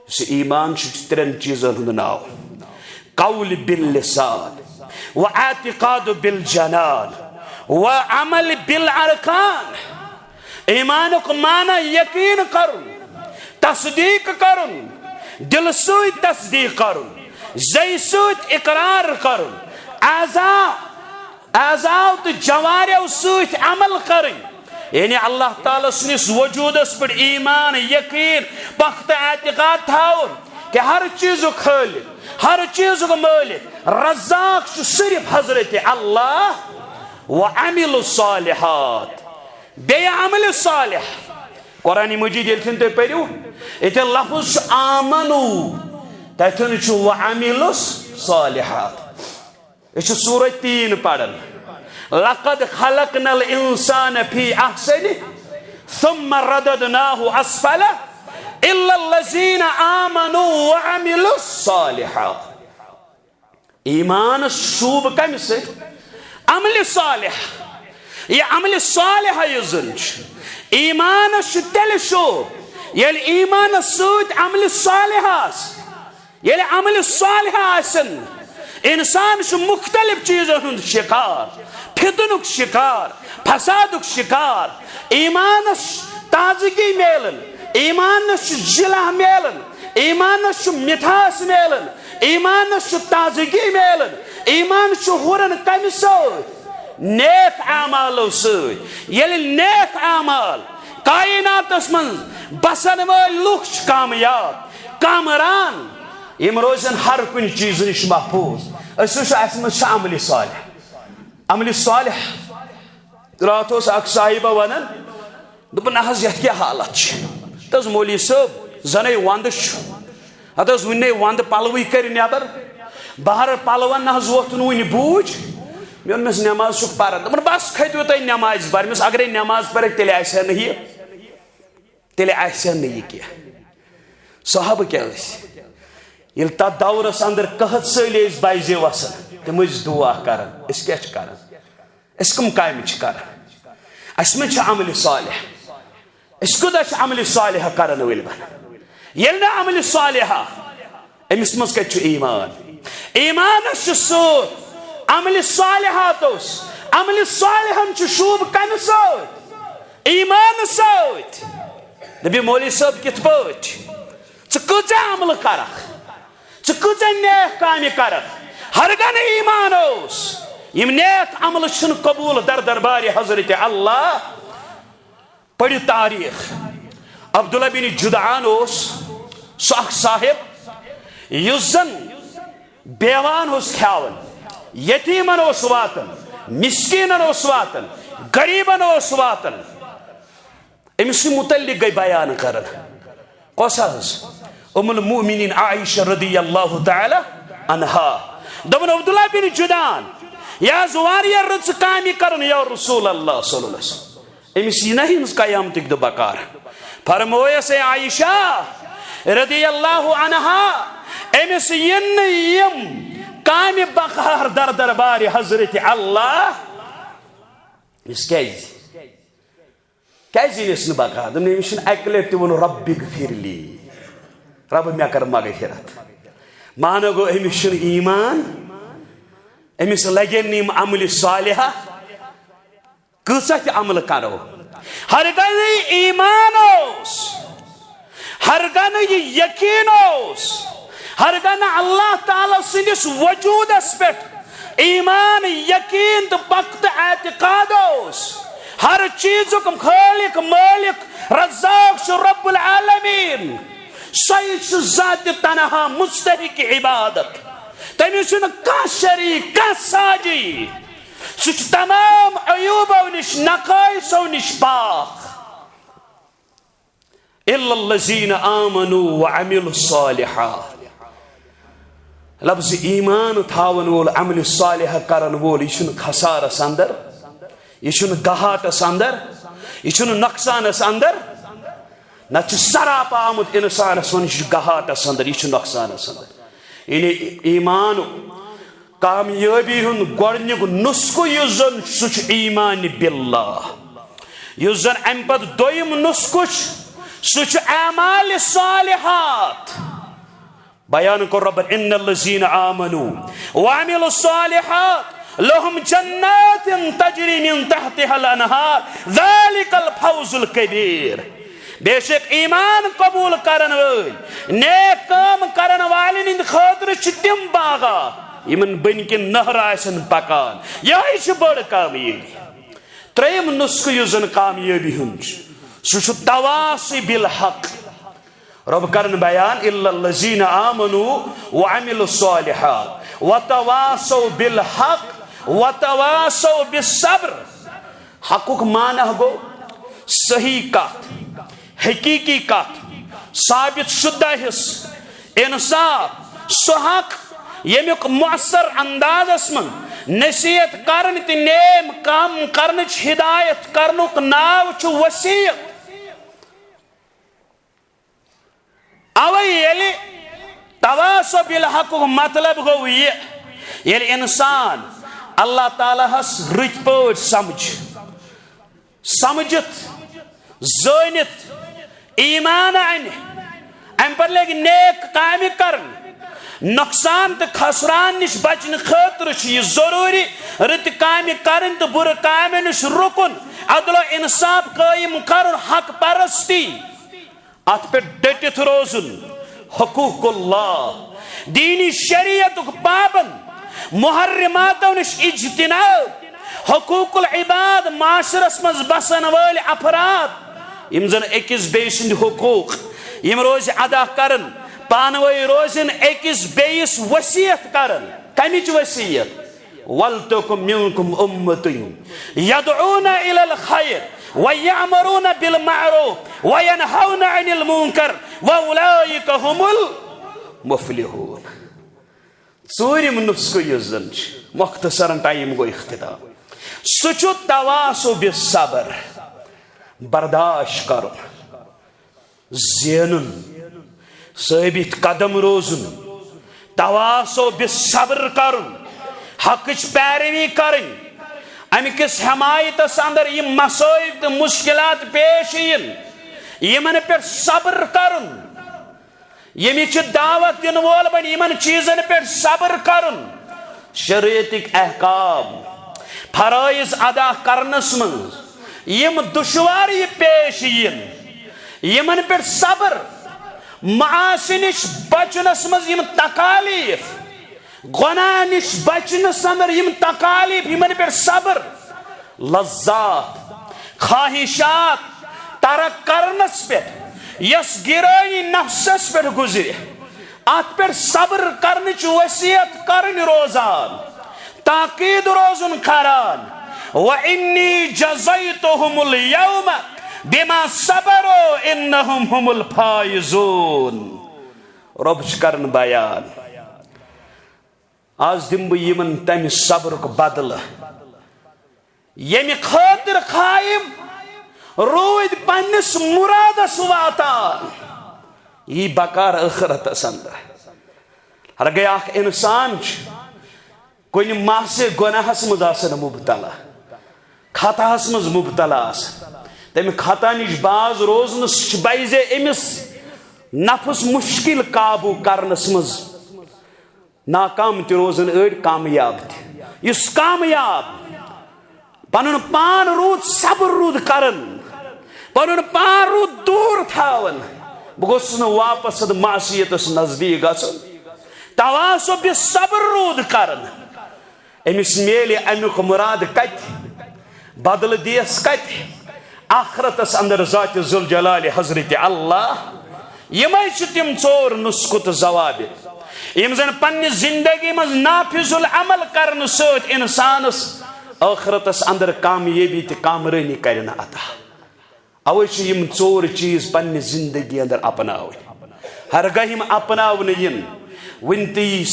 یُس یہِ ایمان چھُ، یہِ چھُ ترٛٮ۪ن چیٖزن ہُنٛد ناو۔ قول باللسان، و اعتقاد بالجنان، و عمل بالارکان۔ ایمانُک معنی یقین کرُن، تصدیق کرُن، دلہٕ سۭتۍ تصدیق کرُن، زیٚیہِ سۭتۍ اقرار کرُن، اعضا، اعضاو تہٕ جوارحو سۭتۍ عمل کرٕنۍ۔ یعنی اللہ تعالیٰ سٕنٛدِس وجوٗدس پٮ۪ٹھ ایمان، یقین، پختہٕ اعتقاد تھاوُن کہِ ہر چیٖزُک خٲلق، ہر چیٖزُک مٲلِک، رزاق چھُ صرف حضرت اللہ۔ و عمل الصالحات، بیٚیہِ عمل صالح۔ قرآن مجید ییٚلہِ تہِ تُہۍ پٔرِو، ییٚتہِ لفظ چھُ آمنو، تَتٮ۪ن چھُ و عمل الصالحات۔ أسۍ چھِ سورہ تین پران۔ لقد خلقنا الانسان فی احسن ثم رددناه اسفل الا الذین آمنوا وعملوا الصالحات۔ ایمانس شوٗب کمہِ سۭتۍ؟ عملِ صالح۔ یہِ عملِ صالح یُس زن چھُ، ایمانس چھُ تیٚلہِ شوٗب، ییٚلہِ ایمانس سۭتۍ عملِ صالح آسہِ۔ ییٚلہِ عملِ صالح آسن، انسان چھُ مختلف چیٖزن ہُنٛد شکار، فتنُک شکار، فسادُک شکار۔ ایمانس تازگی میلان، ایمانس چھُ جلہ میلان، ایمانس چھُ مٹھاس میلان، ایمانس چھُ تازگی میلان۔ ایمان چھُ ہُران کمہِ سۭتۍ؟ نیک اعمالو سۭتۍ۔ ییٚلہِ نیک اعمال، کائناتس منٛز بسن وٲلۍ لُکھ چھِ کامیاب، کامران، یِم روزن ہر کُنہِ چیٖزٕ نِش محفوٗظ۔ أسۍ وٕچھو، اَسہِ منٛز چھِ عملِ صالح۔ عملِ صالح۔ راتھ اوس اکھ صاحبہ ونان، دوٚپُن، "نہ حظ، یتھ کیٛاہ حالت چھِ؟" ہتہٕ حظ مولوی صٲب، زنے ونٛدٕ چھُ۔ ہتہٕ حظ وُنہِ نے ونٛدٕ پلوٕے کٔرۍ نٮ۪بر۔ بہر پلون نہ حظ ووٚتھ نہٕ وُنہِ بوٗج۔ مےٚ ووٚنمَس، "نٮ۪ماز چھُکھ پَران؟" دوٚپُن، "بَس، کھٔتِو تُہۍ نٮ۪مازِ پَرِ۔" مےٚ ووٚنمَس، "اگرے نٮ۪ماز پَرَکھ، تیٚلہِ آسہِ ہا نہٕ یہِ، تیٚلہِ آسہِ ہا نہٕ یہِ کینٛہہ۔" صحابہٕ کیٛاہ ٲسۍ؟ ییٚلہِ تَتھ دورَس اندر قحط سٲلی ٲسۍ بَجہِ وَسان، تِم ٲسۍ دُعا کَران۔ أسۍ کیٛاہ چھِ کَران؟ أسۍ کٕم کامہِ چھِ کَران؟ اَسہِ منٛز چھِ عملِ صالح۔ أسۍ کوٗتاہ چھِ عملِ صالحہ کَرَن وٲلۍ بَنان؟ ییٚلہِ نہٕ عملِ صالحہ، أمِس منٛز کَتہِ چھُ ایمان؟ ایمانَس چھُ سُہ عملِ صالحاتَس، عملِ صالحَن چھُ شوٗب کَمہِ سۭتۍ؟ ایمانہٕ سۭتۍ۔ دٔپِو، "مولوی صٲب، کِتھ پٲٹھۍ؟ ژٕ کۭژاہ عملہٕ کَرَکھ؟ ژٕ کۭژاہ نیک کامہِ کَرَکھ؟" ہرگاہ نہٕ ایمان اوس، یِم نیک عملہٕ چھِنہٕ قبوٗل در دربارِ حضرت اللہ۔ پٔرِو تاریخ۔ عبداللہ بن جدعان اوس سُہ اکھ صاحب، یُس زن بیوان اوس کھیاوان، یتیمن اوس واتان، مسکینن اوس واتان، غریبن اوس واتان۔ أمِس سٕے متعلق گٔے بیان کران۔ کۄس حظ؟ ام المؤمنین عائشہ رضی اللہ تعالی عنہا۔ دوٚپُن، عبداللہ بن جدعان، یہِ حظ واریاہ رٕژٕ کامہِ کران یا رسول اللہ صلی اللہ علیہ وسلم۔ أمِس یی نہ ہِنٛز قیامتٕکۍ دۄہ بکار۔ فرمویس، اے عائشہ رضی اللہ عنہا، أمِس یِن نہٕ یِم کامہِ بکار در دربارِ حضرت اللہ۔ أمِس کیٛازِ؟ کیٛازِ یِن أمِس نہٕ بکار؟ دوٚپُن، أمِس چھُنہٕ اَکہِ لٹہِ تہِ ووٚن، "رب اغفر لی"، رب مےٚ کر مغفرت۔ معنی گوٚو، أمِس چھُنہٕ ایمان، أمِس لگن نہٕ یِم عملِ صالحہ۔ کۭژاہ تہِ عملہٕ کرو، ہرگاہ نہٕ یہِ ایمان اوس، ہرگاہ نہٕ یہِ یقین اوس، ہرگاہ نہٕ اللہ تعالیٰ سٕنٛدِس وجوٗدس پٮ۪ٹھ ایمان، یقین تہٕ پختہٕ اعتقاد اوس، ہر چیٖزُک خالق، مٲلِک، رزاق چھُ رب العالمین، سُے چھُ ذاتِ تنہا مستحق عبادت، تٔمِس چھُنہٕ کانٛہہ شریٖک، کانٛہہ ساجی۔ سُہ چھُ تمام عیوٗبو نِش، نقٲیصو نِش پاک۔ الا الذین آمنوا وعملوا الصالحات۔ لفظ ایمان تھاون وول، عمل صالح کرن وول، یہِ چھُنہٕ خسارس اندر، یہِ چھُنہٕ گہاٹس اندر، یہِ چھُنہٕ نۄقصانس اندر۔ نہ چھُ سراپا آمُت انسانس ونُن، یہِ چھُ گہاٹس اندر، یہِ چھُ نۄقصانس اندر۔ یعنی ایمان کامیٲبی ہُنٛد گۄڈٕنیُک نسخہٕ یُس زن، سُہ چھُ ایمان باللہ۔ یُس زن امہِ پتہٕ دوٚیِم نسخہٕ چھُ، سُہ چھُ اعمال صالحات۔ بیان کوٚر رۄبن، ان الذین آمنوا وعملوا الصالحات لهم جنات تجری من تحتها الانہار ذلک الفوز الکبیر۔ بے شک ایمان قبول کرن وٲلۍ، نیک کٲم کرن والٮ۪ن ہٕنٛدِ خٲطرٕ چھِ تِم باغات، یِمن بٔنۍ کِنۍ نہرٕ آسن پکان۔ یِہوٚے چھِ بٔڑ کامیٲبی۔ ترٛیٚیِم نسخہٕ یُس زن کامیٲبی ہُنٛد چھُ، سُہ چھُ تواصی بالحق۔ رۄب کرن بیان، الا الذین آمنوا وعملوا الصالحات وتواصوا بالحق وتواصوا بالصبر۔ حقُک معنی گوٚو صحیح کتھ، حقیقی کتھ، ثابت شدہ حصہٕ، انصاف، سُہ حق ییٚمیُک مؤثر اندازس منٛز نصیحت کرنہٕ تہٕ نیک کام کرنٕچ ہدایت کرنُک ناو چھُ وصیت۔ اوے ییٚلہِ تواصو بالحقُک مطلب گوٚو یہِ، ییٚلہِ انسان اللہ تعالیٰ ہس رٕتۍ پٲٹھۍ سمجھ، سمجھِتھ، زٲنِتھ، ایمان انہِ، امہِ پتہٕ لگہِ نیک کامہِ کرنہِ، نۄقصان تہٕ خسران نِش بچنہٕ خٲطرٕ چھُ یہِ ضروٗری رٕتہِ کامہِ کرٕنۍ تہٕ بُرٕ کامہِ نِش رُکُن، عدل و انصاف قٲیِم کرُن، حق پرستی۔ اتھ پٮ۪ٹھ ڈٔٹِتھ روزُن، حقوق اللہ، دینی شریعتُک پابند، محرماتو نِش اجتناب، حقوق العباد، معاشرس منٛز بسن وٲلۍ افراد، یِم زن أکِس بیٚیہِ سٕنٛدۍ حقوق یِم روزِ ادا کران، پانہٕ وٲنۍ روزن أکِس بیٚیِس وصیت کران۔ کمِچ وصیت؟ ولتکن منکم امة یدعون الی الخیر ویأمرون بالمعروف وینہون عن المنکر واولئک هم المفلحون۔ ژوٗرِم نسخہٕ یُس زن چھُ، مختصرن ٹایم گوٚو اختتام، سُہ چھُ تواصو بالصبر، برداشت کرُن، زینُن، ثٲبت قدم روزُن، تواصو بالصبر کرُن، حقٕچ پیروی کرٕنۍ، امہِ کِس حمایتس اندر یِم مصائب تہٕ مشکلات پیش یِن، یِمن پٮ۪ٹھ صبر کرُن۔ ییٚمِچ چھِ دعوت دِنہٕ وول بَنہِ یِمن چیٖزن پٮ۪ٹھ صبر کرُن۔ شریعتٕکۍ احکام، فرٲیض ادا کرنس منٛز یِم دُشواری پیش یِن، یِمن پٮ۪ٹھ صبر، معاصی نِش بچنس منٛز یِم تکالیف، گۄناہ نِش بچنس اندر یِم تکالیف، یِمن پٮ۪ٹھ صبر، لذات، خواہشات ترک کرنس پٮ۪ٹھ، یۄس گرٲنی نفسس پٮ۪ٹھ گُزرِ، اتھ پٮ۪ٹھ صبر کرنٕچ وصیت کرٕنۍ روزان، تاکید روزُن کران، وَإِنِّي جَزَيْتُهُمُ الْيَوْمَ بِمَا صَبَرُوا إِنَّهُمْ هُمُ الْفَائِزُونَ۔ رۄب چھُ کران بیان، از دِمہٕ بہٕ یِمن تمہِ صبرُک بدلہٕ، ییٚمہِ خٲطرٕ خا یِم روٗدۍ پننِس مُرادس واتان۔ یی بکار ٲخرتس اندر۔ ہرگاہ اکھ انسان چھُ کُنہِ معصیت گۄناہس منٛز آسان مبتلا، خطاہس منٛز مبتلا آسان، تمہِ خطا نِش باز روزنس چھُ بعضے أمِس نفس مشکل قابو کرنس منٛز ناکام تہِ روزان أڑۍ کامیاب تہِ۔ یُس کامیاب پنُن پان روٗد صبر روٗد کران، پنُن پان روٗد دوٗر تھاوان، بہٕ گوٚژھُس نہٕ واپس اتھ معصیتس نزدیٖک گژھُن، تواصو بالصبر روٗد کران، أمِس میلہِ امیُک مُراد کتہِ؟ بدلہٕ دِیس کتہِ؟ آخرتس اندر ذات ذوالجلال حضرت اللہ۔ یِمے چھِ تِم ژور نسخہٕ تہٕ ضوابط، یِم زن پننہِ زندگی منٛز نافذ العمل کرنہٕ سۭتۍ انسانس ٲخرتس اندر کامیٲبی تہٕ کامرٲنی کرن عطا۔ اوے چھِ یِم ژور چیٖز پننہِ زندگی اندر اپناوٕنۍ۔ ہرگاہ یِم اپناونہٕ یِن، وُنہِ تہِ یی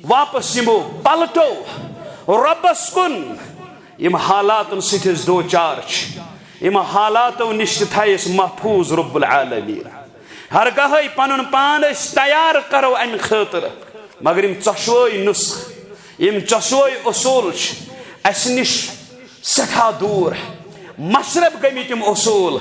واپس یِمو، پلٹو رۄبس کُن۔ یِم حالاتن سۭتۍ أسۍ دوچار چھِ، یِم حالاتو نِش تہِ تھایہِ أسۍ محفوظ رب العالمین۔ ہرگاہے پنُن پان أسۍ تیار کرو امہِ خٲطرٕ، مگر یِم ژۄشوے نسخہٕ، یِم ژۄشوے اصوٗل چھِ اسہِ نِش سٮ۪ٹھاہ دوٗر، مشرب گٔمٕتۍ یِم اصوٗل۔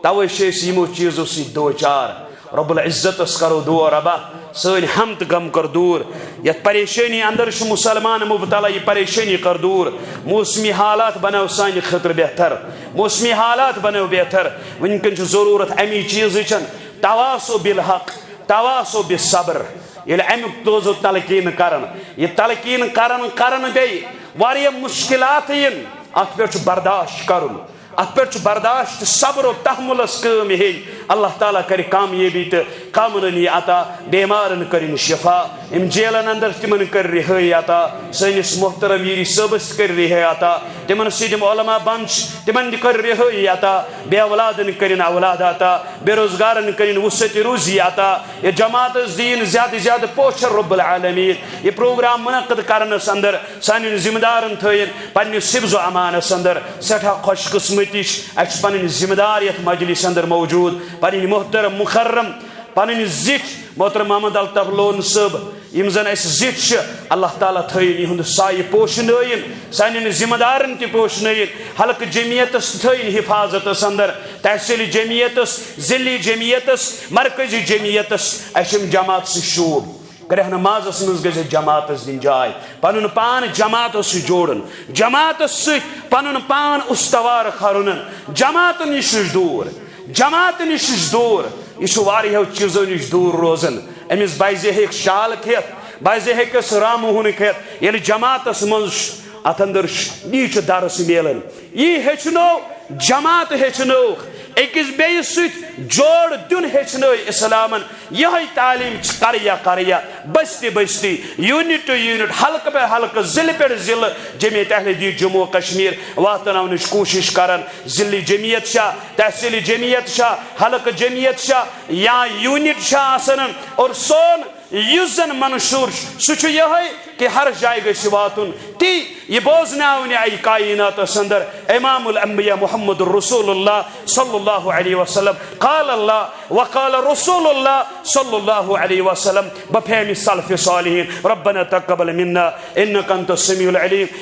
توے چھِ أسۍ یِمو چیٖزو سۭتۍ دوچار۔ رب العزتس کرو دعا، ربا، سٲنۍ ہم تہٕ غم کر دوٗر۔ یتھ پریشٲنی اندر چھُ مسلمان مبتلا، یہِ پریشٲنی کر دوٗر۔ موسمی حالات بناو سانہِ خٲطرٕ بہتر، موسمی حالات بناو بہتر۔ وٕنکٮ۪ن چھُ ضروٗرت امی چیٖزٕچ، تواصو بالحق، تواصو بالصبر۔ ییٚلہِ امیُک تُہنٛز تلقین کرن، یہِ تلقین کرن کرن بیٚیہِ واریاہ مشکلات یِن، اتھ پٮ۪ٹھ چھُ برداشت کرُن، اتھ پٮ۪ٹھ چھُ برداشت، صبر و تحملس کٲم ہیٚنۍ۔ اللہ تعالیٰ کرِ کامیٲبی تہٕ کامرٲنی عطا، بیمارن کٔرِن شفا، یِم جیلن اندر تِمن کٔر رِہٲیی عطا، سٲنِس محترم ییٖری صٲبس تہِ کٔر رِہٲیی عطا، تِمن سۭتۍ یِم علماء بند چھِ تِمن تہِ کٔر رِہٲیی عطا، بے اولادن کٔرِن اولاد عطا، بے روزگارن کٔرِن وسعت روزی عطا۔ یہِ جماعتس دِیِن زیادٕ زیادٕ پوچھر رب العالمین۔ یہِ پروگرام منعقد کرنس اندر سانٮ۪ن ذمہٕ دارن تھٲیِن پننِس حفظ و امانس اندر۔ سٮ۪ٹھاہ خۄش قسمتی چھِ، اسہِ چھِ پنٕنۍ ذمہٕ دار یتھ مجلس اندر موجود، پنٕنۍ محترم مکرم، پنٕنۍ زِٹھۍ محترم محمد الطف لون صٲب، یِم زن اسہِ زِٹھۍ چھِ، اللہ تعالیٰ تھٲیِن یِہُنٛد سایہِ پوشنٲیِن، سانٮ۪ن ذمہٕ دارن تہِ پوشنٲیِن، حلقہٕ جمعیتس تہِ تھٲیِن حفاظتس اندر، تحصیلی جمعیتس، ضلعی جمعیتس، مرکزی جمعیتس۔ اسہِ چھِ یِم جماعت سۭتۍ شوٗب، کرہنہٕ مازس منٛز گژھِ جماعتس دِنۍ جاے، پنُن پان جماعتس سۭتۍ جوڑُن، جماعتس سۭتۍ پنُن پان استوار کرُن، جماعتن نِش چھُ دوٗر، جماعتن نِش چھُ دوٗر۔ یہِ چھُ واریاہو چیٖزو نِش دوٗر روزان۔ أمِس بعضے ہیٚکہِ شال کھٮ۪تھ، بعضے ہیٚکٮ۪س رامہٕ ہُن کھٮ۪تھ۔ ییٚلہِ جماعتس منٛز چھُ، اتھ اندر چھُ، یی چھُ درس میلان، یی ہیٚچھنو، جماعت ہیٚچھنٲوکھ، أکِس بیٚیِس سۭتۍ جوڑ دیُن ہیٚچھنٲو اسلامن۔ یِہوٚے تعلیٖم چھِ قریہ قریہ، بستی بستی، unit to unit، حلقہٕ پٮ۪ٹھ حلقہٕ، ضلعہٕ پٮ۪ٹھ ضلعہٕ، جمعیت اہل حدیث جموں و کشمیر واتناونٕچ کوٗشش کران۔ ضلعی جمعیت چھا، تحصیلی جمعیت چھا، حلقہٕ جمعیت چھا، یا unit چھا آسان، اور سون یُس زن منشور چھُ، سُہ چھُ یِہوٚے کہِ ہر جایہِ گژھِ واتُن تی، یہِ بوزناونہِ آیہِ کائناتس اندر امام الانبیاء محمد رسول اللہ صلی اللہ علیہ وسلم۔ قال اللہ وقال رسول اللہ صلی اللہ علیہ وسلم بفہم سلف صالحین۔ ربنا تقبل منا انك انت السميع العليم